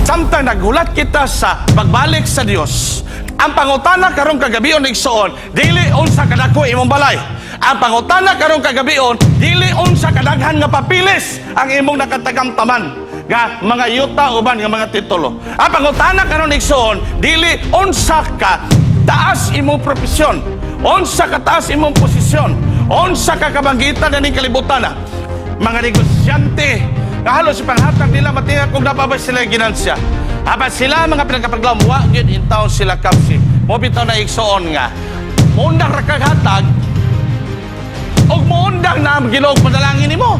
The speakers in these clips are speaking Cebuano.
Samtang naghulat kita sa pagbalik sa Dios, ang pangutana karong kagabion, igsoon, dili unsa kadako imong balay. Ang pangutana karong kagabion, dili unsa kadaghan nga papilis ang imong nakatagamtaman nga mga yuta uban nga mga titulo. Ang pangutana karon, igsoon, dili unsa ka taas imong propesyon, unsa ka taas imong posisyon, unsa ka kabanggitan na ning kalibutan na. Mga negosyante, nga halos panghatag nila matingag kung napabay sila ginansya. Apan sila, mga pinagkapaglaom, wa gyud in town sila kapsi. Mo bitaw na, igsoon, nga muundang ra kag hatag og muundang na ang Ginoo panalangin nimo.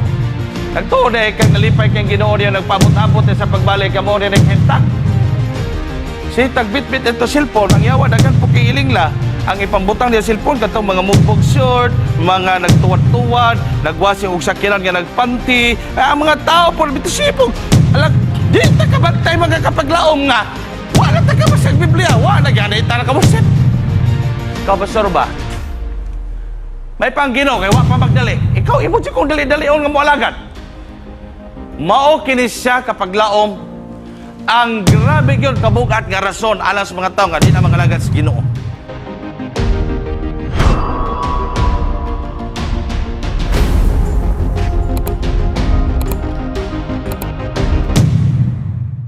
Nagtuo na kag nalipay kang Ginoo niya nagpaabot-abot sa pagbalik kamo niya naghintak. Si tagbitbit ito cellphone, ang yawa daghan po kiiling la. Ang ipambutang niya cellphone katong mga mubog short, mga nagtuwad-tuwad, nagwasing og sakyanan nga nagpanty. Ay, ang mga tao po bitaw sipog. Alag, di ta kabantay, mga kapaglaom, nga wala ta ka sa Biblia, wa na gani ta ka mo. Ikaw, pastor ba? May pang Ginoo kay wa pa magdali. Ikaw imo jud kung dali-dalion nga moalagad. Mao kini siya, kapaglaom, ang grabe gyud kabugat nga rason alang sa mga tao nga di na mangalagad sa Ginoo.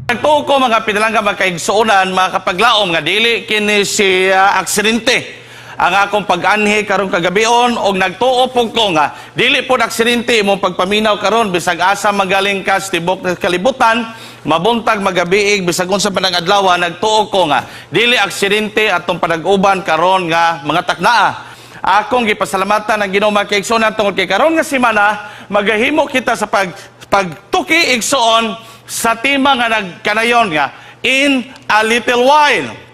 Nagtuo ko, mga pinalangga, magkaigsuonan, mga kapaglaom, nga dili kini si aksidente ang akong pag-anhi karong kagabion, og nagtuo pug ko nga dili po aksidente imong pagpaminaw karon, bisag asa magaling ka sa tibok ng kalibutan, mabuntag, magabiig, bisag unsa pa nang adlaw. Nagtuo ko nga dili aksidente atong panag-uban karon nga mga taknaa. Akong gipasalamatan ang Ginoo, mga kaigsuonan, tungod kay karon nga semana magahimo kita sa pagtuki, igsoon, sa tema nga nagkanayon nga "In a Little While".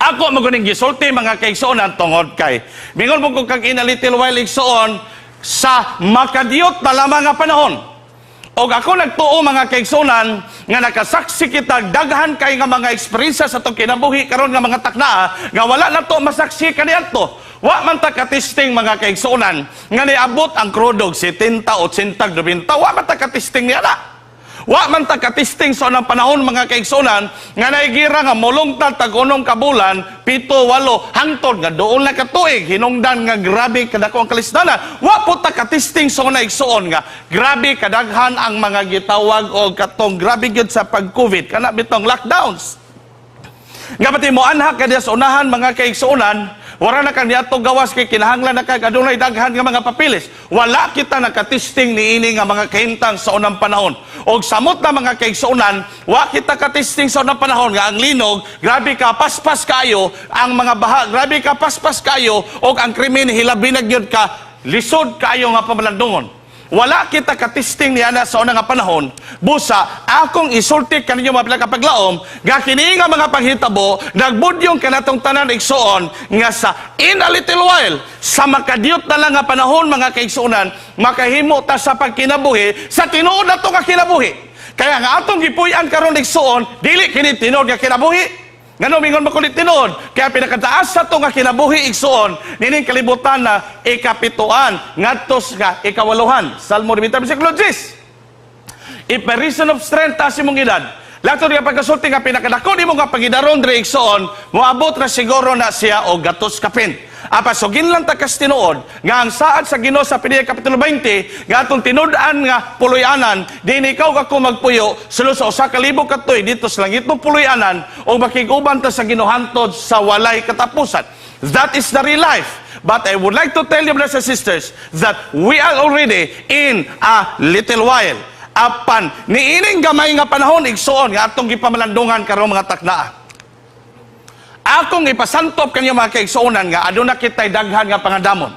Ako maguning gisulti, mga kaigsuonan, tungod kay mingon mo kung kag "in a little while", igsoon, sa makadiyot na lamang nga panahon. Og ako nagtuo, mga kaigsuonan, nga nakasaksi kita daghan kay nga mga eksperyensya sa atong kinabuhi karon nga mga taknaa nga wala na to masaksi kaniadto. Wa man ta katesting, mga kaigsuonan, nga niabot ang crude og 70, 80, 90. Wa man ta katesting niya na. Wa man ta katesting sa unang panahon, mga kaigsuonan, nga naigira nga molungtad tag unong ka bulan, 7, 8, hangtod nga duol na katuig, hinungdan nga grabe kadako ang kalisdanan. Wa po ta katesting sa una, igsoon, nga grabe kadaghan ang mga gitawag og katong grabe gyud sa pag-COVID, kana bitong lockdowns. Nga pati mo anha ka diya sa unahan, mga kaigsuonan, wala na kang niadto gawas kay kinahanglan na kag adunay daghan nga mga papilis. Wala kita nakatesting niini nga mga kahimtang sa unang panahon. Og samot na, mga kaigsuonan, wa kita katesting sa unang panahon nga ang linog, grabe ka paspas kayo, ang mga baha, grabe ka paspas kayo, og ang krimen hilabi na gyud ka lisod kayo nga pamalandungon. Wala kita katesting niya na sa unang nga panahon. Busa, akong isulti kaninyo, mga kapaglaom, nga kini nga mga panghitabo, nagbudyong kanatong tanan, igsoon, nga sa "in a little while", sa makadiyot na lang nga panahon, mga kaigsuonan, makahimo ta sa pagkinabuhi, sa tinuod na to nga kinabuhi. Kaya nga atong gipuy-an karon, igsoon, dili kini tinuod nga kinabuhi. Ngano mingon makulit tinuod? Kaya pinakataas sa to nga kinabuhi, igsoon, nining kalibutan na ikapituan ngadto sa ikawaluhan. Salmo 90 versikulo 10. If by reason of strength, taas imong edad. Lato nga pagkasulti nga pinakadako nimo nga pagidaron diri, igsoon, moabot ra siguro na siya og gatos kapin. Apan sugin lang ta kas tinuod nga ang saad sa Ginoo sa Piliya kapitulo 20 nga atong tinud-an nga puloy-anan din ikaw ako magpuyo sulod sa 1,000 ka tuig dito sa langit ng puloy-anan o makig-uban ta sa Ginoo hantod sa walay katapusan. That is the real life. But I would like to tell you, brothers and sisters, that we are already in a little while. Apan niining gamay nga panahon, igsoon, nga atong gipamalandungan karong mga taknaa. Akong ipasantop kanyo, mga kaigsuonan, nga aduna kitay daghan nga pangandamon.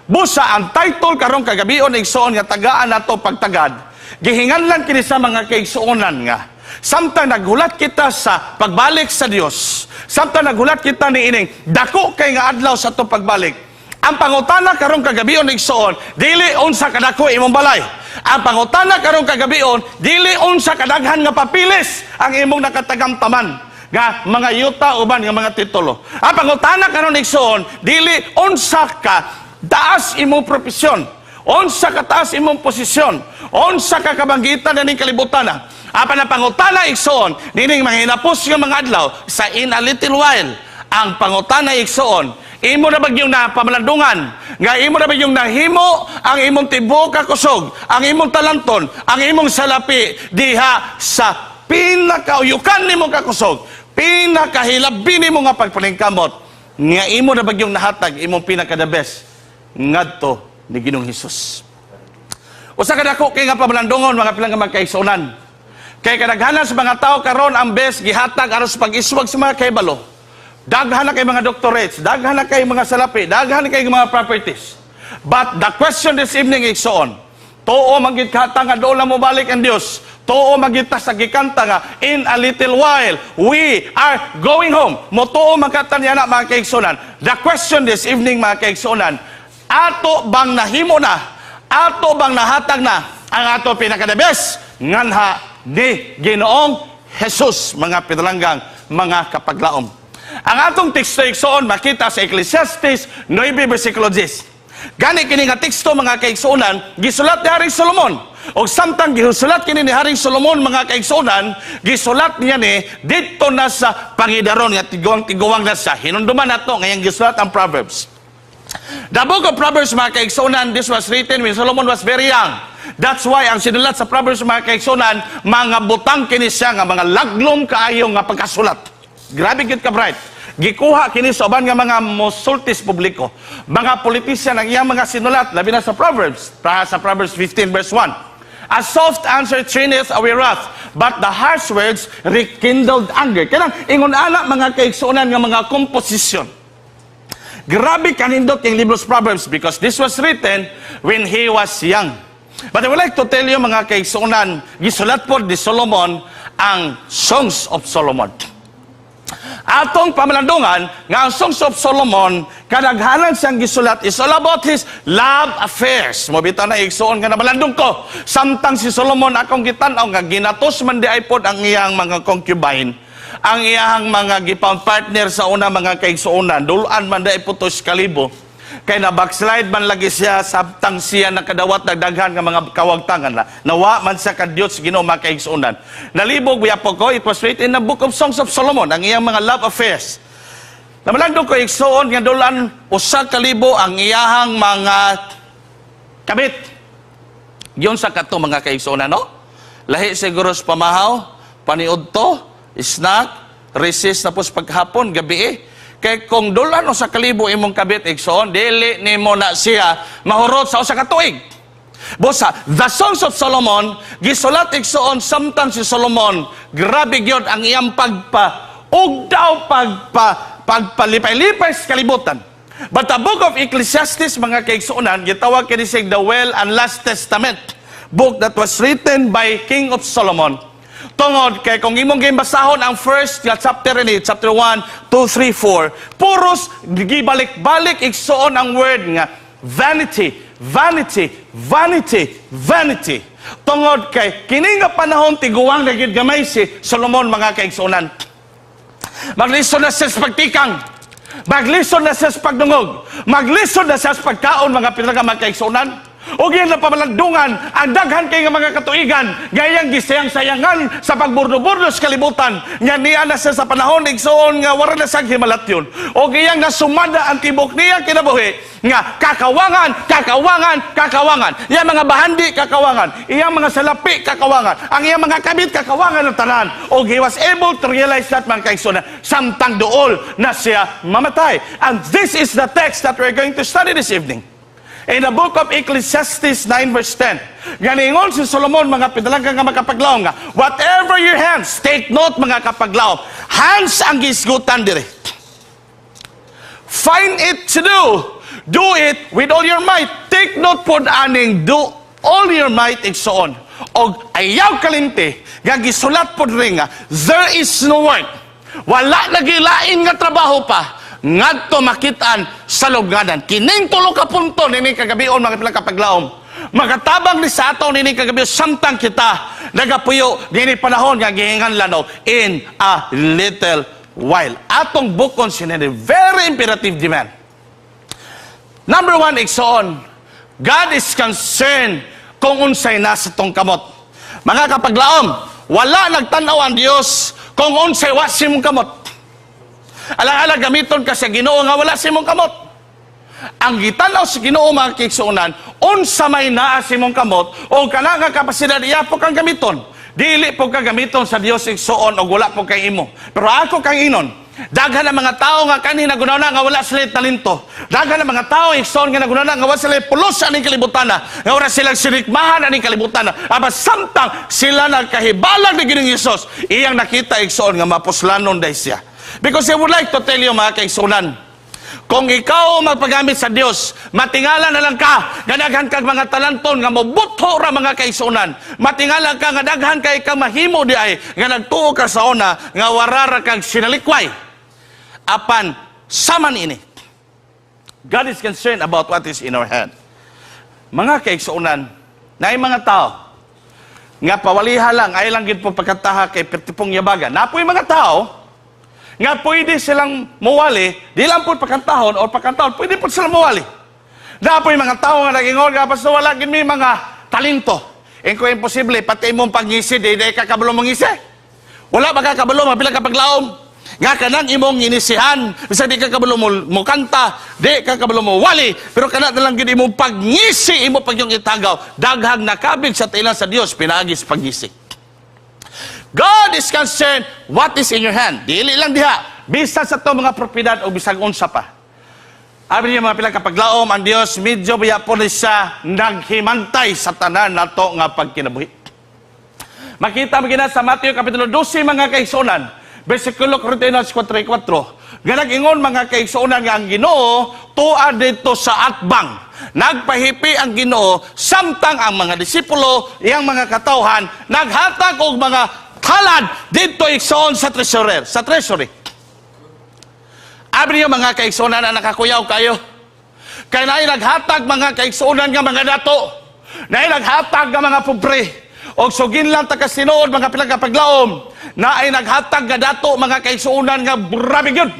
Busa ang title karong kagabion, igsoon, nga tagaan nato pagtagad. Gihinganlan kini sa mga kaigsuonan nga samtang naghulat kita sa pagbalik sa Dios, samtang naghulat kita niining dako kay nga adlaw sa atong pagbalik. Ang pangutana karong kagabion, igsoon, dili unsa kadako imong balay. Ang pangutana karong kagabion, dili unsa kadaghan nga papilis ang imong nakatagamtaman nga mga yuta uban nga mga titulo. Ang pangutana karon, igsoon, dili unsa ka taas imong propesyon, unsa ka taas imong posisyon, unsa ka kabanggitan na ning kalibutan na. Apan ang pangutana, igsoon, nining mga hinapos nga mga adlaw sa "in a little while", ang pangutana, igsoon, imo na ba yung napamalandungan nga imo na ba yung nahimo ang imong tibuok ka kusog, ang imong talanton, ang imong salapi diha sa pinakauyukan nimo kakusog, pinakahilabi nimo nga pagpaningkamot, nga imo na bagyong nahatag imong pinaka the best ngadto ni Ginoong Hesus? Usa ka dako kay nga pamalandungon, mga pilang ka magkaigsuonan. Kay kadaghanan sa mga tao karon, ang best gihatag aron sa pag-iswag sa mga kaibalo. Daghan na kay mga doctorates, daghan na kay mga salapi, daghan na kay mga properties. But the question this evening, igsoon, tuo man gid ka nga doon na mobalik ang Dios? Tuo man gid ta sa gikanta nga "In a little while we are going home"? Motuo man ka niya na, mga kaigsuonan? The question this evening, mga kaigsuonan, ato bang nahimo na? Ato bang nahatag na ang ato pinaka the best nganha ni Ginoong Jesus, mga pinalanggang mga kapaglaom? Ang atong teksto, igsoon, makita sa Ecclesiastes 9 versikulo 10. Gani kini nga teksto, mga kaigsuonan, gisulat ni Haring Solomon. Og samtang gisulat kini ni Haring Solomon, mga kaigsuonan, gisulat niya ni didto na sa pangidaron nga tiguang-tiguang na siya. Hinumduman nato ngayang gisulat ang Proverbs. The book of Proverbs, mga kaigsuonan, this was written when Solomon was very young. That's why ang sinulat sa Proverbs, mga kaigsuonan, mga butang kini siya nga mga laglom kaayo nga pagkasulat. Grabe gyud ka bright. Gikuha kini sa uban nga mga mosultis publiko. Mga politisyan ang iyang mga sinulat, labi na sa Proverbs, para sa Proverbs 15 verse 1. "A soft answer traineth away wrath, but the harsh words rekindled anger." Kanang ingon ana, mga kaigsuonan, nga mga komposisyon. Grabe kanindot yung libro sa Proverbs because this was written when he was young. But I would like to tell you, mga kaigsuonan, gisulat po ni Solomon ang Songs of Solomon. Atong pamalandungan nga ang Songs of Solomon, kadaghanan siyang gisulat is all about his love affairs. Mo bitaw na, igsuon, nga namalandong ko. Samtang si Solomon, akong gitan-aw nga ginatos man diay pod ang iyang mga concubine, ang iyang mga gipang partner sa una, mga kaigsuonan, dul-an man diay po to kalibo. Kay na backslide man lagi siya samtang siya nakadawat nagdaghan nga mga kawagtangan na. Nawa man siya ka Dios Ginoo, mga kaigsuonan. Nalibog biya po ko, it was written in the book of Songs of Solomon, ang iyang mga love affairs. Namalandong ko, igsuon, nga dul-an 1,000 ang iyahang mga kabit. Yun sa kato, mga kaigsuonan, no? Lahi siguro sa pamahaw, paniudto, snack, recess na po sa paghapon, gabi eh. Kay kung dul-an 1,000 imong kabit, igsoon, dili nimo na siya mahurot sa usa ka tuig. Busa, the Songs of Solomon, gisulat, igsoon, samtang si Solomon, grabe gyud ang iyang pagpa, ug daw pagpalipay-lipay sa kalibutan. But the book of Ecclesiastes, mga kaigsuonan, gitawag kini siya the Will and Last Testament book that was written by King of Solomon. Tungod kay kung imong basahon ang first nga chapter ini, chapter 1, 2, 3, 4, puros gibalik-balik, igsuon, ang word nga vanity, vanity, vanity, vanity. Tungod kay kini nga panahon, tiguang na gid gamay si Solomon, mga kaigsuonan. Maglisod na siya sa pagtikang. Maglisod na siya sa pagdungog. Maglisod na siya sa pagkaon, mga pinaka mga kaigsuonan. O yan na pamalandungan, ang daghan kay nga mga katuigan, gayang gisayang-sayangan sa pagburno-burno sa kalibutan, nga niya na siya sa panahon, igsoon, nga wala na siyang himalatyon. O gayang nasumada ang tibok niya kinabuhi, nga kakawangan, kakawangan, kakawangan. Iyang mga bahandi, kakawangan. Iyang mga salapi, kakawangan. Ang iyang mga kabit, kakawangan ng tanan. O he was able to realize that, mga kaigsuonan, samtang duol na siya mamatay. And this is the text that we're going to study this evening. In the book of Ecclesiastes 9 verse 10, ganingon si Solomon, mga pinalangga nga makapaglaom, nga, whatever your hands, take note, mga kapaglaom, hands ang gisgutan dire. Find it to do. Do it with all your might. Take note po aning "do all your might", igsoon. Og ayaw kalimti, nga gisulat po rin nga, there is no work. Wala na gilain nga trabaho pa ngadto makitaan sa lubnganan. Kining tulo ka punto nini kagabion, mga pilang kapaglaom, makatabang ni sa ato nini kagabi samtang kita nagapuyo nini panahon nga gihinganlan og "in a little while". Atong bukon sinini very imperative demand. Number one, igsoon, God is concerned kung unsay nasa tong kamot. Mga kapaglaom, Wala nagtanaw ang Dios kung unsay wa sa imong kamot. Alang-alang gamiton ka sa Ginoo nga wala sa imong kamot. Ang gitanaw sa Ginoo, mga kaigsuonan, unsa may naa sa imong kamot o kana nga kapasidad iya po kang gamiton. Dili po ka gamiton sa Dios, igsuon, og wala po kay imo. Pero ako kang inon, daghan ang mga tao nga kanhi nagunana nga wala sila talento. Daghan ang mga tao, igsuon, nga nagunana nga wala sila pulos aning kalibutan, nga wala silang sinikmahan aning kalibutan. Apan samtang sila nagkahibalag ni Ginoong Hesus, iyang nakita, igsuon, nga mapuslanon dai siya. Because I would like to tell you, mga kaigsuonan, kung ikaw magpagamit sa Dios, matingala na lang ka nga daghan kag mga talanton nga mobutho ra, mga kaigsuonan. Matingala ka nga daghan kay kang mahimo di ay nga nagtuo ka sa una nga warara kag sinalikway. Apan saman ini, God is concerned about what is in our hand. Mga kaigsuonan, naay mga tao nga pawaliha lang ay lang gid po pagkantaha kay pertipong yabaga. Napoy mga tao nga pwede silang muwali, di lang po pagkantahon o pagkantahon, pwede po silang muwali. Napoy mga tao nga nagingon nga, "Basta wala gid mi mga talento." Ingko, imposible, pati imong pangisi, di ka kabalo mangisi. Wala ba ka kabalo, mapila ka paglaom? Nga kanang imong inisihan, bisag di ka kabalo mo kanta, di ka kabalo mo wali, pero kana na lang gid imong pagngisi, imo pag yung itagaw, daghang nakabig sa tilan sa Dios pinaagi sa pagngisi. God is concerned what is in your hand. Dili lang diha. Bisan sa to mga propiedad o bisag unsa pa. Abi niya, mga pila kapaglaom, ang Dios medyo biya po ni siya naghimantay sa tanan nato nga pagkinabuhi. Makita mo gina sa Mateo Kapitulo 12, mga kaigsuonan, versikulo 42 44. Nga nag-ingon, mga kaigsuonan, nga ang Ginoo tua dito sa atbang. Nagpahipi ang Ginoo samtang ang mga disipulo, iyang mga katawhan, naghatag og mga halad dito, igsoon, sa treasurer, sa treasury. Abi niyo, mga kaigsuonan, na nakakuyaw kayo. Kay naay naghatag, mga kaigsuonan, nga mga dato. Naay naghatag nga mga pobre. Og sugin lang ta kasinuod, mga pila kapaglaom, naay naghatag nga dato, mga kaigsuonan, nga grabe gyud.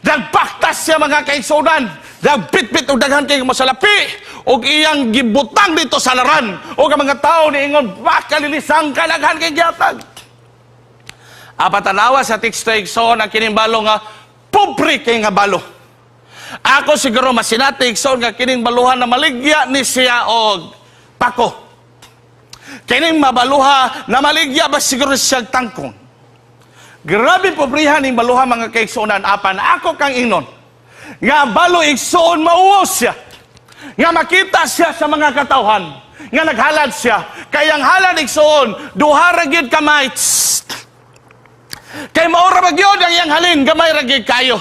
Nagpaktas siya, mga kaigsuonan. Nagbitbit og daghan kay masalapi og iyang gibutang dito sa laran. Og ang mga tao niingon, "Bakalilisang ka, daghan kay gihatag." Apan tanawa sa teksto, igsoon, ang kining balo nga pobre kay nga balo. Ako siguro masinati, igsoon, nga kining baluhan na maligya ni siya og pako. Kining mabaluha na maligya ba siguro siya tangkong. Grabe pobrihan ning baluha, mga kaigsuonan, apan ako kang ingnon nga ang balo, igsoon, mauos siya. Nga makita siya sa mga katawhan nga naghalad siya. Kay ang halad, igsoon, duha ra gyud kamay. Tsst. Kay maura ba gyud ang iyang halin, gamay ra gyud kayo.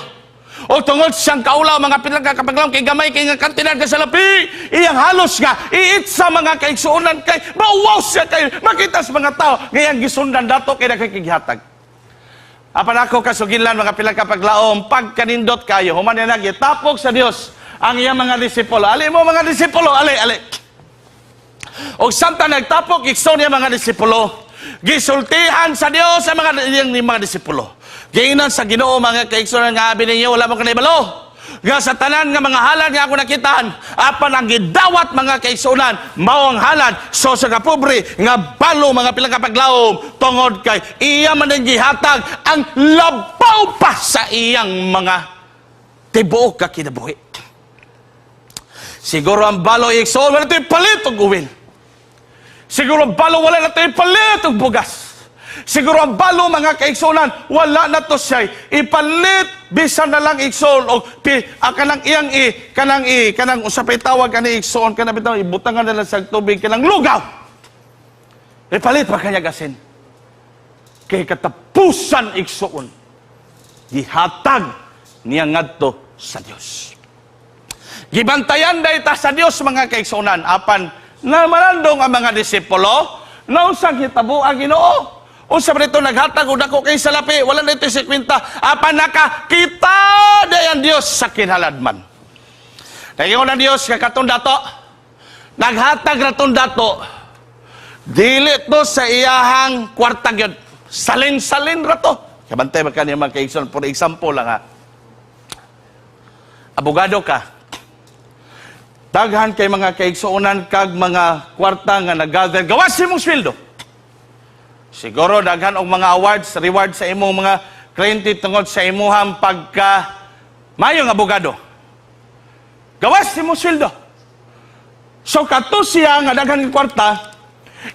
O tungod siyang kaulaw, mga pinagkakapaglaom, kay gamay kay nga kantidad ka sa lapi, iyang halos nga iitsa, mga kaigsuonan, kay mauwaw siya kay makita sa mga tao ngayang gisundan dato kay nakikighatag. Apan ako kasuginlan, mga pilang kapaglaom, pagkanindot kayo, human niya nagitapok sa Dios ang iyang mga disipulo. Ali mo, mga disipulo, ali, ali. Og samtang nagtapok, igsoon, niya mga disipulo, gisultihan sa Dios ang mga iyang mga disipulo. Giingnan sa Ginoo, mga kaigsuonan, nga abi ninyo, wala mo kanibalo nga sa tanan nga mga halad nga ako nakitaan, apan ang gidawat, mga kaigsuonan, mao ang halad so sa kapobre nga balo, mga pilang kapaglaom, tungod kay iya man ang gihatag ang labaw pa sa iyang mga tibuok ka kinabuhi. Siguro ang balo, igsoon, wala to'y palit og uwil. Siguro ang balo, wala na to'y palit og bugas. Siguro ang balo, mga kaigsunan, wala na to siya ipalit bisan na lang, igsoon, og pi, kanang iyang i kanang i kanang usa pay tawag kani, igsoon, kanang bitaw ibutangan na lang sa tubig, kanang lugaw. Ipalit pa kanya asin. Kay katapusan, igsoon, gihatag niya ngadto sa Dios. Gibantayan day ta sa Dios, mga kaigsunan, apan na malandong ang mga disipulo, naunsang hitabo ang Ginoo. Unsa ba nito naghatag og dako kay salapi, wala na ito 50, apan nakakita day ang Dios sa kinhaladman. Nagingon ang Dios nga katong dato, naghatag ra tong dato, dili to sa iyahang kwarta gyud. Salin-salin ra to. Kabantay ba kaniya, mga kaigsoon? For example lang ha. Abogado ka. Daghan kay, mga kaigsuonan, kag mga kwarta nga nag-gather. Gawas imong sweldo. Siguro daghan og mga awards, reward sa imong mga kliyente tungod sa imuhang pagka mayong abogado. Gawas imong sweldo. So kato siya nga daghan ng kwarta,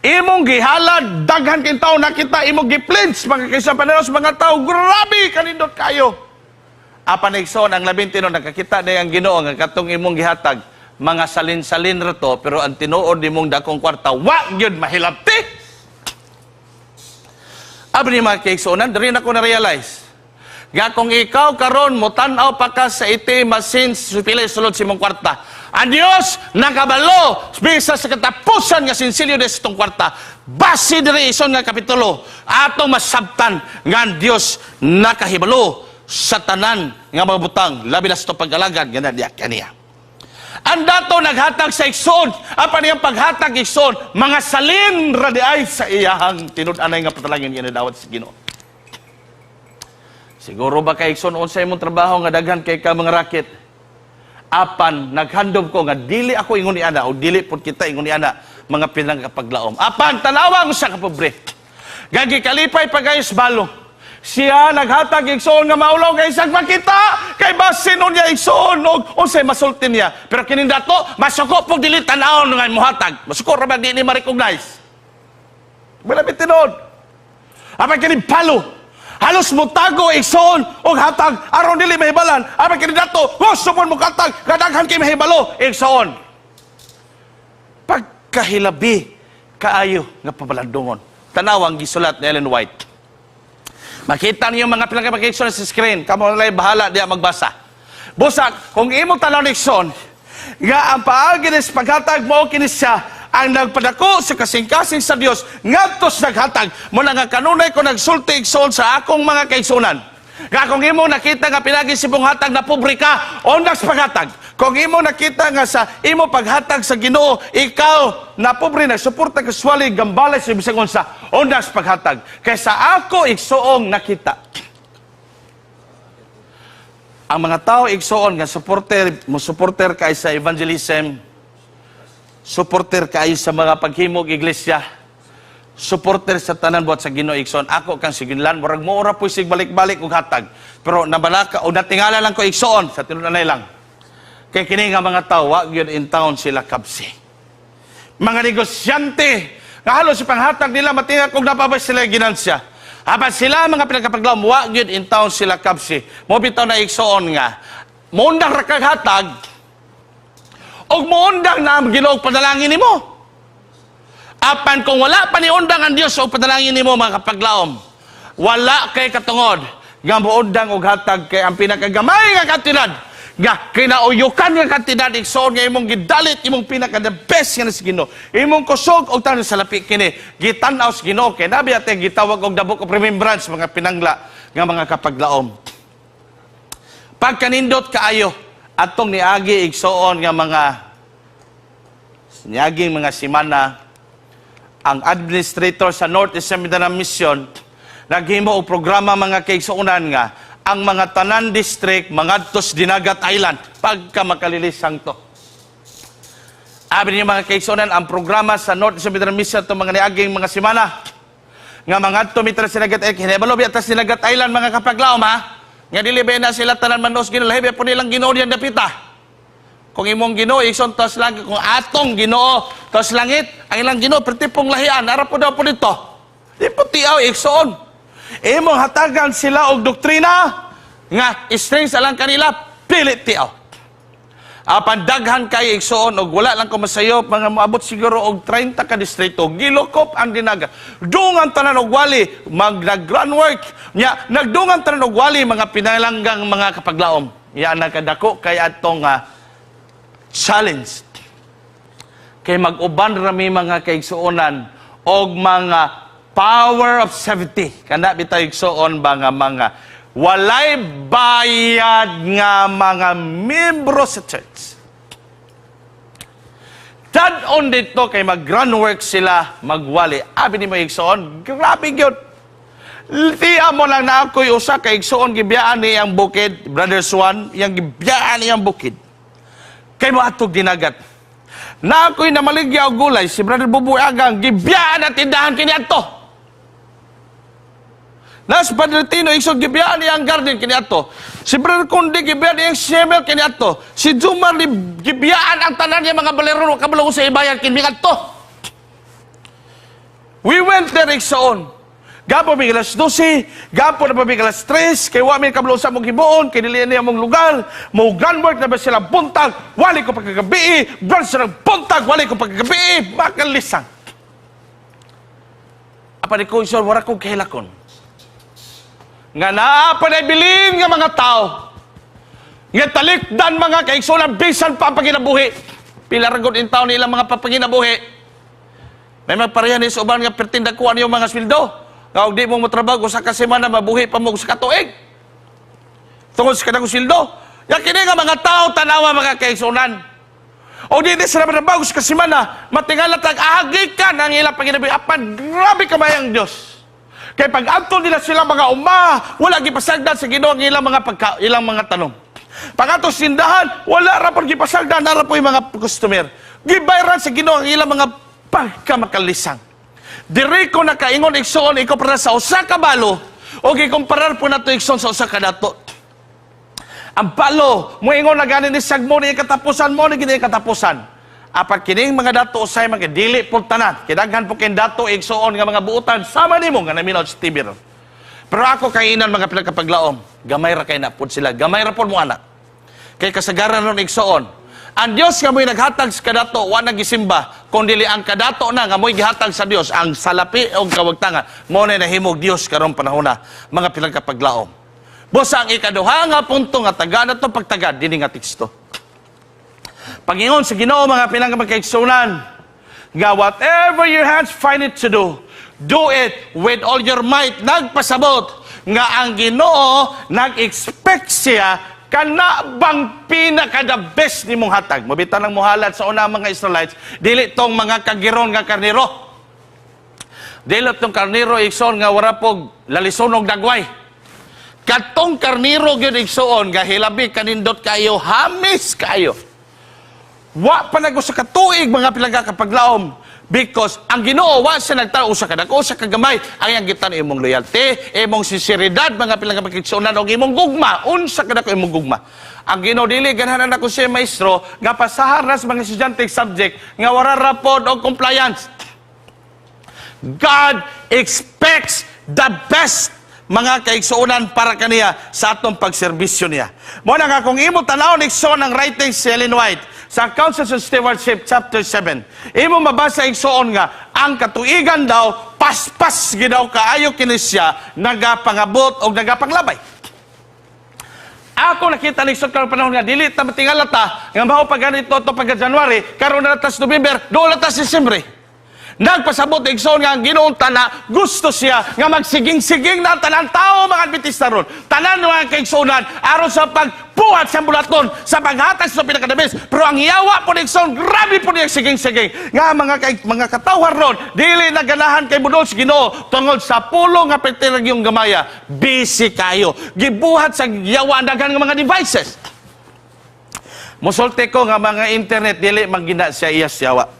imong gihalad, daghan kay tao nakita, imong gi-pledge mga kaysa paneros mga tao, grabe kanindot kayo. Apan, igsoon, ang labing tinuod, nakakita na ang Ginoo nga katong imong gihatag mga salin-salin ra to, pero ang tinuod nimong dakong kwarta wa gyud mahilabti. Abi ni mga kaigsuonan, diri na ko na-realize nga kung ikaw karon mo tan-aw pa ka sa ATM machine, pila sulod sa imong kwarta. Ang Dios nakabalo bisa sa katapusan nga sinsilyo des itong kwarta. Base diri ison nga kapitulo, atong masabtan nga ang Dios nakahibalo sa tanan nga mga butang, labi na sa itong pag-alagad nga diya kaniya. Ang dato naghatag sa igsoon, apan iyang paghatag, igsoon, mga salin ra di ay sa iyahang tinud-anay nga patalangin nga nadawat sa Ginoo. Siguro ba kay, igsoon, unsa imong trabaho nga daghan kay ka mga raket. Apan naghandom ko nga dili ako ingon ni ana o dili pud kita ingon ni ana, mga pinangkapaglaom. Apan tanawa ko sa kapobre. Gagi kalipay pagayos balo. Siya naghatag, igsoon, nga maulaw kay isang makita kay basin niya, igsoon, og unsay masulti niya. Pero kining dato masuko pug dili tan-awon nga mohatag. Masuko ra ba di ni ma-recognize. Wala bitinon. Apan kini palo, halos motago, igsoon, og hatag aron dili mahibalan. Apan kini dato gusto mo mokatag kadaghan kay mahibalo, igsoon. Pagkahilabi kaayo nga pabalandungon. Tanawang gisulat ni Ellen White. Makita niyo mga pinagkapakigsoon sa screen. Kamo na bahala diya magbasa. Busak, kung imong tanaw, igsoon, nga ang paagi ni sa paghatag mo kini siya ang nagpadako sa kasing-kasing sa Dios ngadto sa naghatag mo na nga kanunay ko nagsulti, igsoon, sa akong mga kaigsunan. Nga kung imo nakita nga pinagi sa imong hatag na pobre ka, undas paghatag. Kung imo nakita nga sa imo paghatag sa Ginoo, ikaw na pobre nagsuporta ka swali gambalay sa bisag unsa, undas paghatag. Kay sa ako, igsoong, nakita. Ang mga tao, igsoon, nga supporter, mo supporter kay sa evangelism, supporter kay sa mga paghimog iglesia, supporter sa tanan buhat sa Ginoo, igsoon. Ako kang siginlan, murag mo ora po sig balik-balik og hatag. Pero nabalaka o natingala lang ko, igsoon, sa tinud lang. Kay kini nga mga tao, wa gyud in town sila kabsi. Mga negosyante, nga halos sa panghatag nila matingak kung napabay sila ginansya. Apan sila, mga pinagkapaglaom, wa gyud in town sila kabsi. Mo bitaw na, igsoon, nga muundang ra kag hatag og muundang na ang Ginoo og panalangin nimo. Apan kung wala pa ni undang ang Dios og panalangin nimo, mga kapaglaom, wala kay katungod nga muundang og hatag, kay ang pinakagamay nga kantidad nga kinauyukan nga kantidad, igsoon, nga imong gidalit imong pinaka the best nga sa Ginoo, imong kusog og tanan sa lapi, kini gitan-aw sa Ginoo, kay nabi ate gitawag og the Book of Remembrance, mga pinangla nga mga kapaglaom. Pagkanindot kaayo atong niagi, igsoon, nga mga niaging mga simana, ang administrator sa North Eastern Mindanao Mission naghimo og programa, mga kaigsuonan, nga ang mga tanan district mangadtos Dinagat Island pagka makalilisang to. Abi niyo, mga kaigsuonan, ang programa sa North Eastern Mindanao Mission itong mga niaging mga simana nga mangadto mitra sa Dinagat Island. Hinabalo biya tas Dinagat Island, mga kapaglaom, ha. Nga dili ba na sila tanan manos Ginoo, lahi po nilang Ginoo diyan dapita. Kung imong Ginoo, igsoon, tos langit, kung atong Ginoo tos langit, ang ilang Ginoo perti pong lahian, ara po daw po dito. Di po tiaw, igsoon. Imong hatagan sila og doktrina nga strings lang kanila, pili tiaw. Apan daghan kay, igsoon, og wala lang ko masayop, mga moabot siguro og 30 ka distrito gilukop ang Dinagat. Dungan tanan og wali, mag nag-groundwork nya, nagdungan tanan og wali, mga pinalanggang mga kapaglaom. Ya nakadako kay atong challenge kay mag-uban rami, mga kaigsuonan, og mga power of 70 kana bitaw, igsoon ba, nga mga walay bayad nga mga membro sa church. Tad-on dito kay mag-groundwork sila, magwali. Abi ni mo, igsoon, grabe gyud. Tiya mo lang na ako'y usa ka igsoon gibiyaan ni ang bukid, Brother Swan, yang gibiyaan ni ang bukid. Kay mo atog Dinagat. Na ako'y namaligya og gulay, si Brother Buboy Agang, gibiyaan at tindahan kini adto. Nas Padre Tino, igsoon, gibiyaan niya ang garden kini ato. Si Brother Kundi, gibiyaan niya ang Shemel kini ato. Si Jumar, gibiyaan ang tanan niya mga balero, kabalo sa ibayan kini ato. We went there, igsoon. Gapo mi alas 12, gapo na pa mi alas 3, kay wa mi kabalo sa mong himuon, kay dili niya mong lugar, mo gunwork na ba sila buntag, wali ko pagkagabi, brunch na buntag, wali ko pagkagabi, makalisang. Apan ko, igsoon, wala kong kahilakon nga naa pa na bilin nga mga tao nga talikdan, mga kaigsunan, bisan pa ang paginabuhi. Pila ra gud in taon nilang mga paginabuhi. May magpareha ni sa uban nga perting dagkuan yung mga sweldo. Nga og di mo motrabaho usa ka semana, mabuhi pa mo sa katuig. Tungod sa kanang sweldo. Ya kini nga mga tao, tanawa, mga kaigsunan. O di di sila matrabaho sa kasimana, matingala tag agi ka ng ilang paginabuhi. Apan grabe kamayang Diyos. Kay pag adto nila sila mga uma, wala gipasagdan sa Ginoo ang ilang mga pagka, ilang mga tanom. Pag ato sindahan, wala ra pud gipasagdan, nara po yung mga customer. Gibayran sa Ginoo ang ilang mga pagkamakalisang. Diri ko nakaingon, igsoon, ikumpara sa usa ka balo o gikumparar po nato, igsoon, sa usa ka dato. Ang balo, moingon na gani ni sagmo ni katapusan mo ni gini katapusan. Apan kining mga dato usay mga dili po tanan. Kidaghan po kin dato, igsoon, nga mga buutan sama nimo nga naminaw sa TV ron. Pero ako kainan, mga pinagkapaglaom, gamay ra kay na pud sila, gamay ra pud mo anak. Kay kasagaran ron, igsoon, ang Dios nga mo'y naghatag sa kadato, wa nagisimba, kung dili ang kadato na nga mo'y gihatag sa Dios, ang salapi o kawagtangan, mo na nahimog Dios karong panahona, mga pinagkapaglaom. Busa ang ikaduha nga punto nga taga na to pagtagad dinhi nga teksto. Pag-ingon sa Ginoo, mga pinangkamagkaigsunan, nga whatever your hands find it to do, do it with all your might. Nagpasabot nga ang Ginoo nag-expect siya kana bang pinaka the best nimong hatag. Mabita nang muhalad sa una mga Israelites, dili tong mga kagiron nga karnero. Dili tong karnero, igsoon, nga wara pog lalison og dagway. Katong karnero gyud, igsoon, nga hilabi kanindot kayo, hamis kayo. Wa pa nag usa ka tuig, mga pinagkakapaglaom, because ang Ginoo wa siya nagtao usa ka dako, usa ka gamay. Ang iyang gitan imong loyalty, imong sinseridad, mga pinagkapagigsuonan, og imong gugma. Unsa ka dako imong gugma. Ang Ginoo dili ganahan ako siya maestro nga pasahan ra sa mga estudyante subject nga wala ra pod og compliance. God expects the best, mga kaigsuonan, para kaniya sa atong pagserbisyo niya. Mo na nga kung imo tan-awon, igsoon, ang writing si Ellen White sa Counsels on Stewardship chapter 7. Imo mabasa, igsoon, nga ang katuigan daw paspas gidaw kaayo kini siya nagapangabot o nagapanglabay. Ako nakita ni Igsoon karon panahon nga dili ta matingala ta nga mao pa ganito to pagka January, karon na tas November, doon na tas Disyembre. Nagpasabot, igsoon, nga ang Ginoong tana gusto siya nga magsiging-siging na ang tanan tao mga Adventista ron. Tanan mga kaigsuonan aron sa pagbuhat sa bulaton, sa paghatag sa pinakadabis. Pero ang yawa po, igsoon, grabe po niya siging-siging. Nga mga kay, mga katawhan ron dili na ganahan kay budol sa Ginoo tungod sa pulong nga perti yung gamaya. Busy kayo. Gibuhat sa yawa ang daghan nga mga devices. Musulti ko nga mga internet dili manggina siya iya yawa.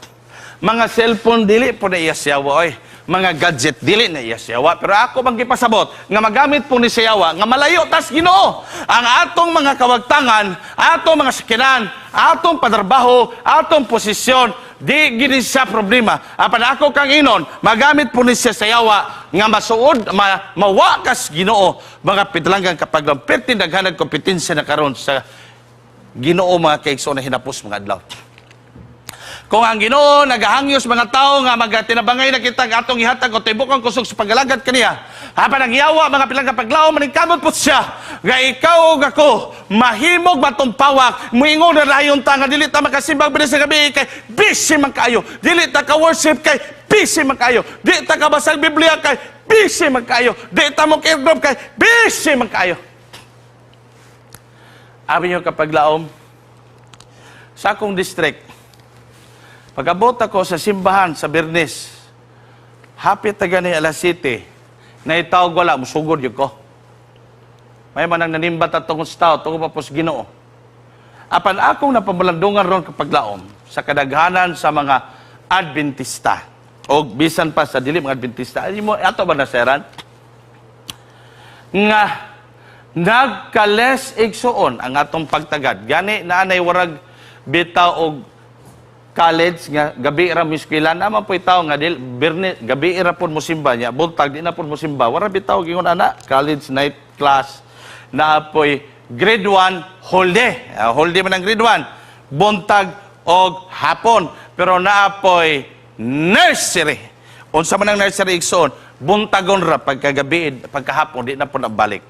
Mga cellphone dili po na iya siyawa oy. Mga gadget dili na iya siyawa. Pero ako bang gipasabot nga magamit po ni siyawa nga malayo tas Ginoo. Ang atong mga kawagtangan, atong mga sakinan, atong padarbaho, atong posisyon, di gini siya problema. Apan ako kang inon, magamit po ni siya sa yawa nga masuod, mawakas Ginoo, mga pitalanggang kapag perti daghanag kompetensya na karon sa Ginoo, mga kaigsoon, na hinapos mga adlaw. Kung ang Ginoo nagahangyos mga tao nga magatinabangay na kita nga atong ihatag o tibok ang kusog sa paggalagad kaniya. Apan ang yawa, mga pilang kapaglaom, maningkamot po siya nga ikaw ug ako mahimog matumpawak, muingon na rayon ta nga dili ta makasimbag bilis sa gabi kay busy man kaayo, dili ta ka worship kay busy man kaayo, di ta ka basag Biblia kay busy man kaayo, di ta mo airdrop kay busy man kaayo. Abi nyo kapaglaom, sa akong district, pag-abot ako sa simbahan sa Bernes, hapit ta gani alas 7, na itawag wala, musugod yun ko. May manang nanimbat at tungod sa tao, tungod pa po sa Ginoo. Apan akong napamalandungan ron kapaglaom, sa kadaghanan sa mga Adventista, o bisan pa sa dili mga Adventista, ay mo, ato ba naseran? Nga nagka-less, igsuon, ang atong pagtagad. Gani naanay warag bitaw og college nga gabi ra mo eskwela, naman po'y tao nga dil Biyernes gabi ra pud mo simba niya, buntag di na pud mo simba. Wara bitaw gingon ana college night class. Naa po'y grade 1 whole day. Ah, whole day man ang grade 1, buntag og hapon, pero naa po'y nursery. Unsa man ang nursery, igsoon? Buntagon ra, pagkagabi, pagkahapon di na pud balik.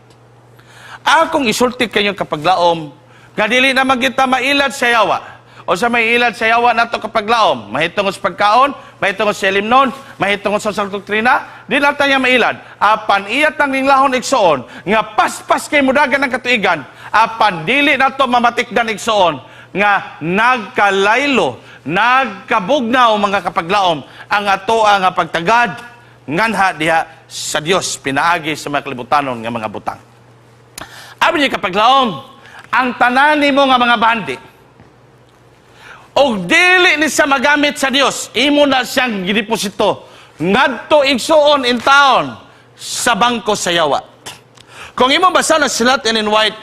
Akong isulti kayong kapaglaom nga dili na kita mailad sa yawa. O sa may ilad sa yawa nato, kapaglaom, mahitungod sa pagkaon, mahitungod sa ilimnon, mahitungod sa doktrina, di na niya mailad. Apan iya tang linglahon, igsoon, nga paspas kay mudagan ng katuigan, apan dili nato mamatikdan, igsoon, nga nagkalaylo, nagkabugnaw, mga kapaglaom, ang ato nga pagtagad nganha diha sa Dios pinaagi sa mga kalibutanon nga mga butang. Abi niya, kapaglaom, ang tanan nimo nga mga bandi, og dili ni siya magamit sa Dios, imo na siyang gideposito ngadto, igsuon, in town sa bangko sa yawa. Kung imo basa na silat and in white,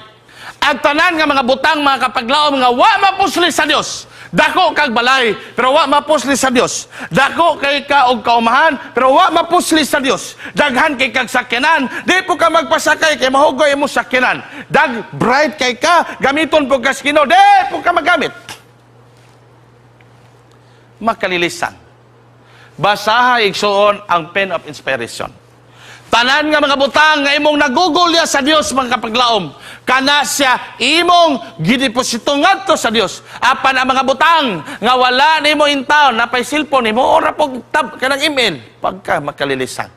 ang tanan nga mga butang, mga kapaglaom, nga wa mapusli sa Dios. Dako kag balay, pero wa mapusli sa Dios. Dako kay ka og kaumahan, pero wa mapusli sa Dios. Daghan kay kag sakyanan, di po ka magpasakay kay mahugoy imo sakyanan. Dag bright kay ka, gamiton po ka sa Ginoo, di po ka magamit. Makalilisan. Basaha, igsuon, ang pen of inspiration. Tanan nga mga butang nga imong nagugulya sa Dios, mga kapaglaom, kana siya imong gideposito ngadto sa Dios. Apan ang mga butang nga wala nimo in town, napay cellphone nimo ora pog tab kanang email, pagka makalilisan.